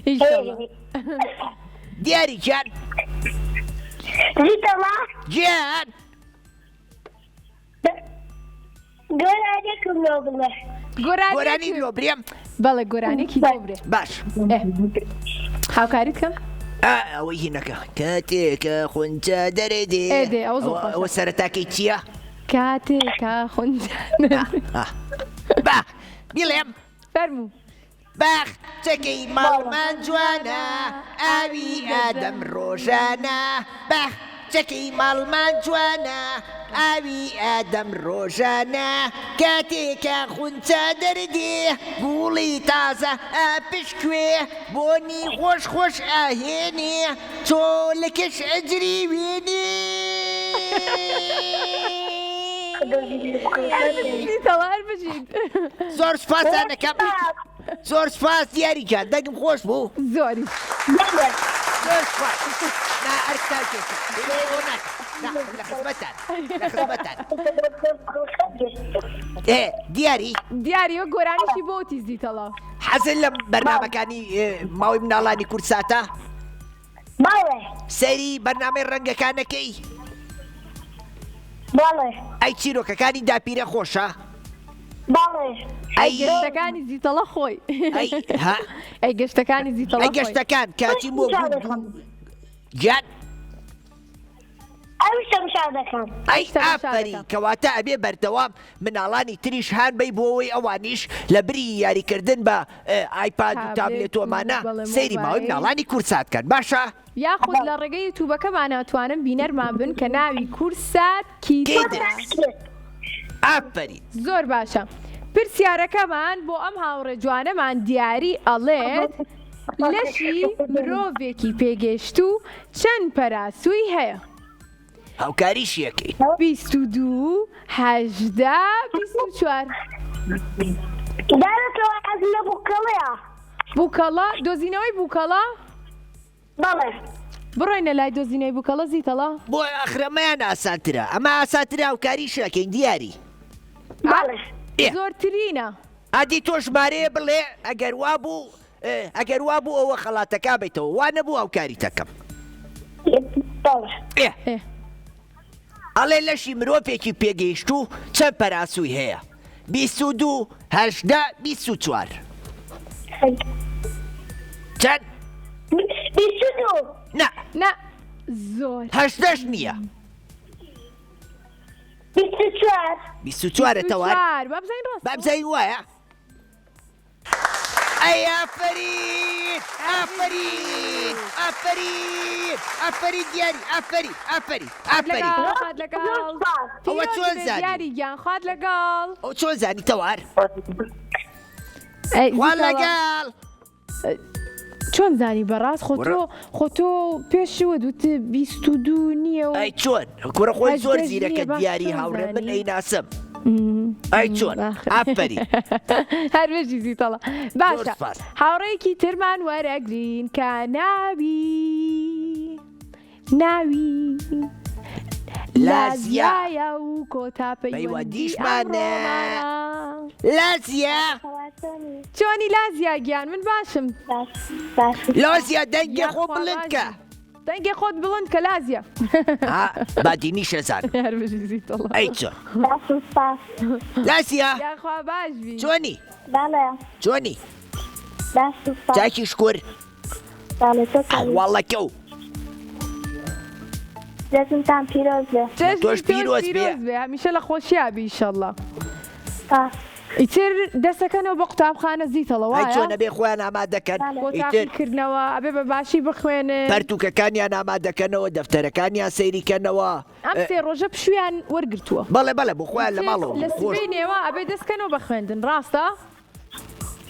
Speaker 1: ئیشەڵا.
Speaker 2: دیاری گیان.
Speaker 3: زیتەڵا.
Speaker 2: گیان.
Speaker 3: گۆرانیەکم لۆ بڵێ.
Speaker 2: گۆرانی لۆ برێم؟
Speaker 1: بەڵێ گۆرانیەکی لۆ برێ.
Speaker 2: باش.
Speaker 1: هاوکاریت کەم؟
Speaker 2: ئەوەی هینەکە کاتێکە خونچە دەرێ دێ.
Speaker 1: ئێ دێ ئەوە زۆر خۆشە.
Speaker 2: ئەوە سەرەتاکەی چییە؟
Speaker 1: کاتێکە خونچە
Speaker 2: با بیڵێم.
Speaker 1: فەرموو.
Speaker 2: باخچەکەی ماڵمان جوانە، ئاوی ئەدەم ڕۆژانە. باخچەکەی ماڵمان جوانە، ئاوی ئەدەم ڕۆژانە. کاتێ کە خونچە دەردێ، گوڵی تازە ئەپشکوێ. بۆنی خۆش خۆش ئەهێنێ، چۆلەکەش ئەجریوێنێ. زۆر سوپاستان ئەکەم زۆر سوپاس دیاری گیان دەنگم خۆش بوو
Speaker 1: زۆری
Speaker 2: زۆر سوپاس نا ئەرکتان کێشا ئەوە ناکەم نا لە خزمەتان لە خزمەتان ئێ دیاری
Speaker 1: دیاری وە گۆرانیشی بۆ تیزیتەڵە
Speaker 2: حەزت لە بەرنامەکانی ماوەی مناڵانی کوردساتە
Speaker 3: بەڵێ.
Speaker 2: سەیری بەرنامەی ڕەنگەکانەکەی؟
Speaker 3: بەڵێ.
Speaker 2: ئەی چیرۆکەکانی داپیرە خۆشە؟
Speaker 3: بەڵێ.
Speaker 1: ئەی گەشتەکانی زیتەڵە خۆی؟
Speaker 2: ئەی ها؟
Speaker 1: ئەی گەشتەکانی زیتەڵە
Speaker 2: ئەی گەشتەکان کاتی بۆ گیان؟
Speaker 3: ئەویش تەمشا دەکەم.
Speaker 2: ئەی ئافەرین کەواتە ئەبێ بەردەوام مناڵانی تریش هان بەی بۆ ئەوەی ئەوانیش لە بری یاریکردن بە ئایپاد و تابلێت و ئەمانە سەیری ماوەی مناڵانی کوردسات کەن باشە؟
Speaker 1: یاخود لە ڕێگەی یوتوبەکەمانە ئەتوانن بینەرمان بن کە ناوی کوردسات کیدزە.
Speaker 2: ئافەرین.
Speaker 1: زۆر باشە پرسیارەکەمان بۆ ئەم هاوڕێ جوانەمان دیاری ئەڵێت لەشی مرۆڤێکی پێگەیشتوو چەند پەراسووی هەیە؟
Speaker 2: هاوکاریشی ئەکەین.
Speaker 1: 22 18 24.
Speaker 3: دارەکەوە حەز لە بووکەڵەیە.
Speaker 1: بووکەڵە؟ دۆزینەوەی بووکەڵە؟
Speaker 3: بەڵێ.
Speaker 1: بڕۆینە لای دۆزینەوەی بووکەڵە زیتەڵە.
Speaker 2: بۆ ئاخر ئەمەیان ئاسانترە. ئەمە ئاسانترە هاوکاریشی ئەکەین دیاری.
Speaker 3: بەڵێ.
Speaker 2: ئێ.
Speaker 1: زۆرترینە.
Speaker 2: ئەدی تۆ ژمارەیە بڵێ ئەگەر وابوو ئەگەر وابوو ئەوە خەڵاتەکە بیتەوە وا نەبوو هاوکاریتەکەم. ئێ ئەڵێ لەشی مرۆڤێکی پێگەیشتوو چەند پەراسووی هەیە؟ 22 18 24 چەند؟
Speaker 3: 22
Speaker 2: نا
Speaker 1: نا زۆر
Speaker 2: هەشتەش نییە.
Speaker 3: 24
Speaker 2: 24 تەوار
Speaker 1: 24 با بزانین ڕاستە
Speaker 2: با بزانین وایە ئەی ئافەرین ئافەرین ئافەرین ئافەرین دیاری ئافەرین ئافەرین ئافەرین
Speaker 1: لەگەڵ خوات لەگەڵ
Speaker 2: ئەوە چۆن
Speaker 1: پیرۆز بێ
Speaker 2: زانی؟
Speaker 1: دیاری گیان خوات لەگەڵ
Speaker 2: ئەو چۆن زانی تەوار
Speaker 1: ئەی
Speaker 2: خوا
Speaker 1: زیتەڵە.
Speaker 2: لەگەڵ
Speaker 1: چۆن زانی بەڕاست خۆ
Speaker 2: وەرە.
Speaker 1: تۆ خۆ تۆ پێشوت وت 22 نییە و
Speaker 2: ئەی چۆن کوڕە خۆی زۆر
Speaker 1: هەژدەش
Speaker 2: زیرەکە
Speaker 1: نییە، باش
Speaker 2: دیاری
Speaker 1: چۆن
Speaker 2: هاوڕێ من
Speaker 1: زانی؟
Speaker 2: ئەیناسم ئەی چۆن
Speaker 1: ئاخر.
Speaker 2: ئافەرین
Speaker 1: هەر بژی زیتەڵە
Speaker 2: زۆر
Speaker 1: باشە
Speaker 2: سپاس.
Speaker 1: هاوڕێیەکی ترمان وەرەگرین کە ناوی ناوی
Speaker 2: لازیا.
Speaker 1: لازیایە و کۆتا پەیوەندی
Speaker 2: پەیوەندیشمانە.
Speaker 1: ئەمڕۆمانە.
Speaker 2: لازیا
Speaker 1: چۆنی لازیا گیان من باشم
Speaker 2: لازیا دەنگێ خۆ
Speaker 1: یاخوا
Speaker 2: بڵند کە
Speaker 1: ڕازی. دەنگێ خۆت بڵند کە لازیە.
Speaker 2: ها بادینیش ئەزانم.
Speaker 1: هەر بژی زیتەڵە.
Speaker 2: ئەی چۆن؟
Speaker 3: باش و سپاس.
Speaker 2: لازیە؟
Speaker 1: یاخوا باش بی.
Speaker 2: چۆنی؟
Speaker 3: بەڵێ.
Speaker 2: چۆنی؟
Speaker 3: باش و سپاس.
Speaker 2: چاکی شکور.
Speaker 3: بەڵێ تۆ چۆنی؟
Speaker 2: ئەحواڵەکەو.
Speaker 3: جەژنتان پیرۆز بێ.
Speaker 1: جەژنی
Speaker 2: تۆش
Speaker 1: تۆش
Speaker 2: پیرۆز بێ.
Speaker 1: پیرۆز بێ هەمیشە لە خۆشیا بی ئیشەڵا.
Speaker 3: سپاس.
Speaker 1: ئیتر دەسەکەنەوە بۆ قوتابخانە زیتەڵە
Speaker 2: ئەی
Speaker 1: وایە؟
Speaker 2: چۆن ئەبێ خۆیان ئامادەکەن
Speaker 3: بەڵێ.
Speaker 1: بۆ
Speaker 2: ئیتر
Speaker 1: تاقیکردنەوە ئەبێ بە باشی بخوێنن.
Speaker 2: پەرتوکەکانیان ئامادەکەنەوە دەفتەرەکانیان سەیری کەنەوە.
Speaker 1: ئەم سێ ڕۆژە پشوویان وەرگرتووە.
Speaker 2: بەڵێ بەڵێ بۆ خۆیان لە
Speaker 1: ئیتر
Speaker 2: ماڵەوە
Speaker 1: لە
Speaker 2: بوون خۆش.
Speaker 1: سبەینێوە ئەبێ دەستکەنەوە بە خوێندن ڕاستە؟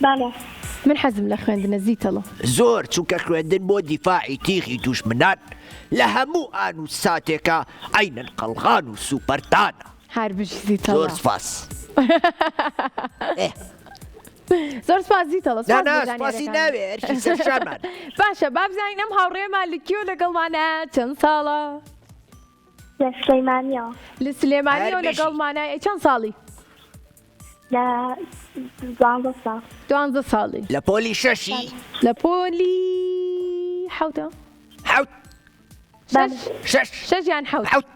Speaker 3: بەڵێ.
Speaker 1: من حەزم لە خوێندنە زیتەڵە.
Speaker 2: زۆر چونکە خوێندن بۆ دیفاعی تیغی دوژمنان لە هەموو ئان و ساتێکا عەینەن قەڵغان و سوپەرتانە.
Speaker 1: هەر بژی زیتەڵە.
Speaker 2: زۆر سپاس. ئێ.
Speaker 1: زۆر سپاس زیتەڵە.
Speaker 2: نا
Speaker 1: سپاس
Speaker 2: نا
Speaker 1: بۆ
Speaker 2: سپاسی
Speaker 1: زانیاریەکانت.
Speaker 2: ناوێ ئەرکی سەرشانمانە.
Speaker 1: باشە با بزانین ئەم هاوڕێیەمان لە کوێ لەگەڵمانە چەند ساڵە؟
Speaker 3: لە سلەیمانیەوە.
Speaker 1: لە سلێمانیەوە
Speaker 2: هەر بژی.
Speaker 1: لەگەڵمانە ئەی چەند ساڵی؟
Speaker 3: لە دوانزە ساڵ.
Speaker 1: دوانزە ساڵی.
Speaker 2: لە پۆلی شەشی؟
Speaker 1: لە پۆلی حەوتە.
Speaker 2: حەوت.
Speaker 1: شەش.
Speaker 2: شەش.
Speaker 1: شەش یان حەوت؟
Speaker 2: حەوت.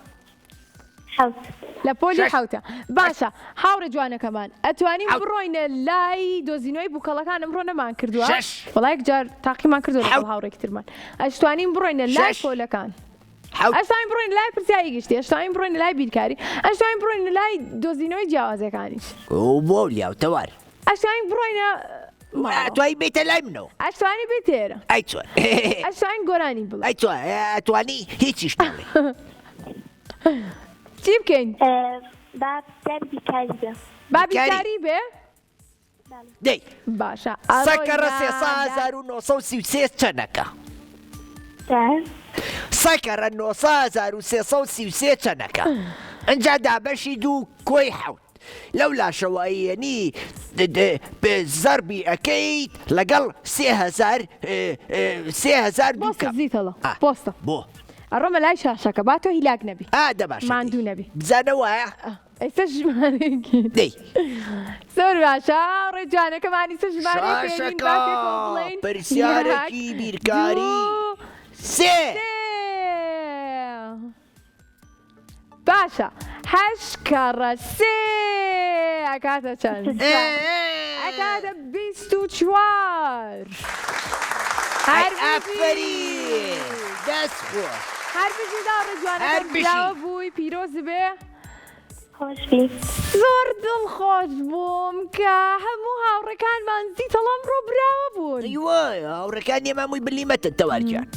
Speaker 3: حەوت.
Speaker 1: لە پۆلی
Speaker 2: شەش.
Speaker 1: حەوتە. باشە هاوڕێ جوانەکەمان ئەتوانین
Speaker 2: حەوت.
Speaker 1: بڕۆینە لای دۆزینەوەی بووکەڵەکان ئەمڕۆ نەمان کردووە؟
Speaker 2: شەش.
Speaker 1: وەڵا یەک جار تاقیمان کردووە لەگەڵ
Speaker 2: حەوت.
Speaker 1: هاوڕێکی ترمان. ئەشتوانین بڕۆینە لای
Speaker 2: شەش.
Speaker 1: پۆلەکان.
Speaker 2: حەوت.
Speaker 1: ئەشتوانین بڕۆینە لای پرسیاری گشتی، ئەشتوانین بڕۆینە لای بیرکاری، ئەشتوانین بڕۆینە لای دۆزینەوەی جیاوازیەکانیش.
Speaker 2: ئۆ بۆ لیاو تەوار.
Speaker 1: ئەشتوانین بڕۆینە ماڵەوە.
Speaker 2: ئەتوانی بێیتە لای منەوە.
Speaker 1: ئەشتوانی بێیتە ئێرە.
Speaker 2: ئەی چۆن.
Speaker 1: ئەشتوانین گۆرانی بڵێ.
Speaker 2: ئەی چۆن ئەتوانی هیچیش نەڵێی.
Speaker 1: چی بکەین؟
Speaker 3: با پرسیاری بیرکاری بێ.
Speaker 1: با بیرکاری بێ؟
Speaker 2: دەی
Speaker 1: باشە
Speaker 2: سەکەڕە 3933 چەنەکە؟ سەکەڕە 9333 چەنەکە؟ ئەجا دابەشی دوو کۆی حەوت لەو لاشەوە ئەیەنی زەربی ئەکەیت لەگەڵ 3000 3000 دوو
Speaker 1: بۆستە
Speaker 2: کەم.
Speaker 1: زیتەڵە
Speaker 2: ئا،
Speaker 1: بۆستە
Speaker 2: بۆ
Speaker 1: ئەڕۆمە لای شاشەکە با تۆ هیلاک نەبی
Speaker 2: ئا دە باشە
Speaker 1: ماندوو نەبی.
Speaker 2: بزانە وایە
Speaker 1: ئێستا ژمارەیەکی
Speaker 2: دەی
Speaker 1: زۆر باشە هاوڕێ جوانەکەمان ئیستا ژمارەیەک بێنین با
Speaker 2: شاشەکە
Speaker 1: پێکەوە بڵێین یەک
Speaker 2: پرسیارێکی بیرکاری
Speaker 1: دوو
Speaker 2: سێ
Speaker 1: سێ باشە هەشت کەڕە سێ ئەکاتە چەند
Speaker 2: ئێ
Speaker 1: ئەکاتە 24
Speaker 2: ئەی
Speaker 1: هەر بژی
Speaker 2: ئافەرین دەست خۆش
Speaker 1: هەر بژی هاوڕێ
Speaker 2: هەر
Speaker 1: جوانەکەم
Speaker 2: بژی
Speaker 1: براوە بووی پیرۆز بێ
Speaker 3: خۆش بی.
Speaker 1: زۆر دڵخۆش بووم کە هەموو هاوڕێکانمان زیتەڵ ئەمڕۆ براوە بوون.
Speaker 2: ئەی وایە هاوڕێکانی ئێمە هەمووی بلیمەتن تەوار گیان.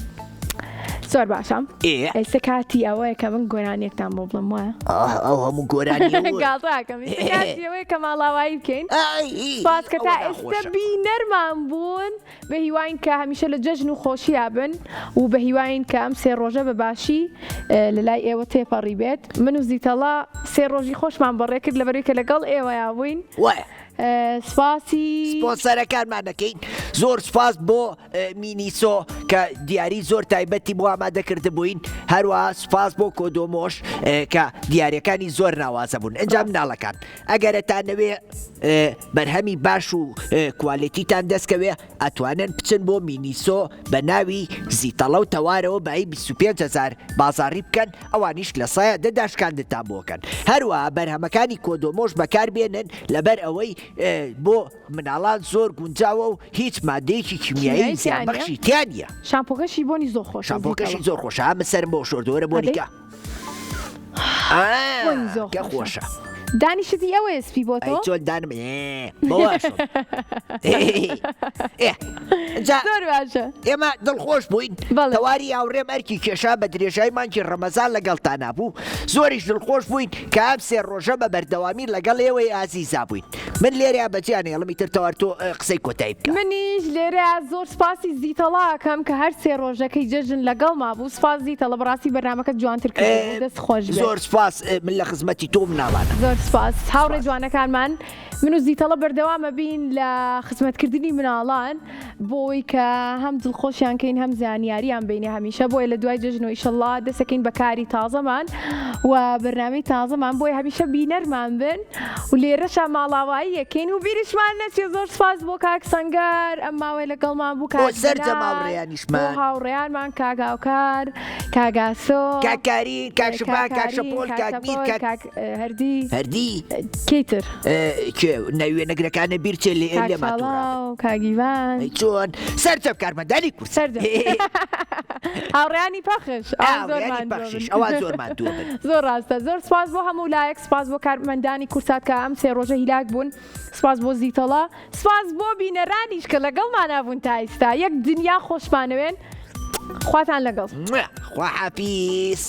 Speaker 1: زۆر باشە
Speaker 2: ئێ
Speaker 1: ئێستا کاتی ئەوەیە کە من گۆرانیەکتان بۆ بڵێم وایە؟
Speaker 2: ئاه ئەو هەموو گۆرانیە وە.
Speaker 1: گاڵتەکەم ئێستا کاتی ئەوەیە کە ماڵاوایی بکەین.
Speaker 2: ئای
Speaker 1: سپاس کە
Speaker 2: ئەوە
Speaker 1: تا ئێستا
Speaker 2: ناخۆشە.
Speaker 1: بینەرمان بوون. بە هیواین کە هەمیشە لە جەژن و خۆشیا بن و بە هیواین کە ئەم سێ ڕۆژە بە باشی لە لای ئێوە تێپەڕی بێت. من و زیتەڵە سێ ڕۆژی خۆشمان بەڕێ کرد لەبەرەوەی کە لەگەڵ ئێوەیا بووین.
Speaker 2: وایە.
Speaker 1: سپاسی.
Speaker 2: سپۆنسەرەکانمان دەکەین. زۆر سپاس بۆ مینیسۆ کە دیاری زۆر تایبەتی بۆ ئامادە کردبووین. هەروەها سپاس بۆ کۆدۆمۆش کە دیاریەکانی زۆر ناوازە بوون. ئینجا مناڵەکان ئەگەر ئەتانەوێ بەرهەمی باش و کوالێتیتان دەستکەوێ ئەتوانن بچن بۆ مینیسۆ بە ناوی زیتەڵە و تەوارەوە بایی 25 هەزار بازاڕی بکەن ئەوانیش لە سایە دە داشکاندنتان بۆ کەن هەروەها بەرهەمەکانی کۆدۆمۆش بەکاربێنن لەبەر ئەوەی بۆ مناڵان زۆر گونجاوە و هیچ مادەیەکی کیمیایی زیانبەخشی تیا نییە.
Speaker 1: شامپۆکەشی بۆنی زۆر خۆشە.
Speaker 2: شامپۆکەشی زۆر خۆشە من سەرم بۆ شۆردووەرە بۆنیکە. کە خۆشە.
Speaker 1: دانیشتی ئەوەیە سپی بۆ تۆ؟
Speaker 2: چۆن دانم بەوە
Speaker 1: زۆر باشە
Speaker 2: ئێمە دڵخۆش بووین تەواری هاوڕێم ئەرکی کێشا بە درێژای مانگی ڕەمەزان لەگەڵتانا بوو زۆریش دڵخۆش بووین کە ئەم سێ ڕۆژە بە بەردەوامی لەگەڵ ئێوەی ئازیزا بووین من لێرەیا بەجێیان ئێڵم ئیتر تەوار تۆ قسەی کۆتایی بکە.
Speaker 1: منیش لێرەیا زۆر سپاسی زیتەڵا ئەکەم کە هەر سێ ڕۆژەکەی جەژن لەگەڵما بوو سپاس زیتەڵە بەڕاستی بەرنامەکەت جوانتر کردبوو دەست خۆش بێت.
Speaker 2: زۆر سپاس من لە خزمەتی تۆ و مناڵانم.
Speaker 1: زۆر سپاس هاوڕێ جوانەکانمان. من و زیتەڵە بەردەوامە بین لە خزمەتکردنی مناڵان بۆی کە هەم دڵخۆشیان کەین هەم زانیاریان بینێ هەمیشە بۆیە لە دوای جەژن و ئیشەڵڵا دەسەکەین بە کاری تازەمان و بەرنامەی تازەمان بۆیە هەمیشە بینەرمان بن و لێرەشا ماڵاوایی یەکەین و بیریشمان نەچێ زۆر سپاس بۆ کاک سەنگەر ئەم ماوەی لەگەڵمان بوو
Speaker 2: بۆ
Speaker 1: کاک
Speaker 2: سەرجەم
Speaker 1: بنار، بۆ
Speaker 2: هاوڕێیانیشمان.
Speaker 1: هاوڕێیانمان کاک هاوکار کاک ئاسۆ
Speaker 2: کاک کارین، کاک شڤان،
Speaker 1: کاک
Speaker 2: کاک
Speaker 1: کارین،
Speaker 2: شەپۆل،
Speaker 1: کاک
Speaker 2: کاک میر،
Speaker 1: شەپۆل،
Speaker 2: کاک
Speaker 1: کاک هەردی
Speaker 2: هەردی.
Speaker 1: کێی تر؟
Speaker 2: کێ ناوی وێنەگرەکانە بیر چێ لێ
Speaker 1: کاک
Speaker 2: لێمان توڕابن.
Speaker 1: شاڵاو، کاک ئیڤان.
Speaker 2: ئەی چۆن سەرجەم کارمەندانی کورد.
Speaker 1: سەرجەم هاوڕێیانی پەخش ئەوان زۆر
Speaker 2: هاوڕێیانی
Speaker 1: ماندوو
Speaker 2: پەخشیش
Speaker 1: بن.
Speaker 2: ئەوان زۆر ماندوو بن.
Speaker 1: زۆر ڕاستە زۆر سپاس بۆ هەموو لایەک سپاس بۆ کارمەندانی کورسات کە ئەم سێ ڕۆژە هیلاک بوون سپاس بۆ زیتەڵە سپاس بۆ بینەرانیش کە لەگەڵمانا بوون تا ئیستا یەک دنیا خۆشمانەوێن خواتان لەگەڵ.
Speaker 2: خواحافیز.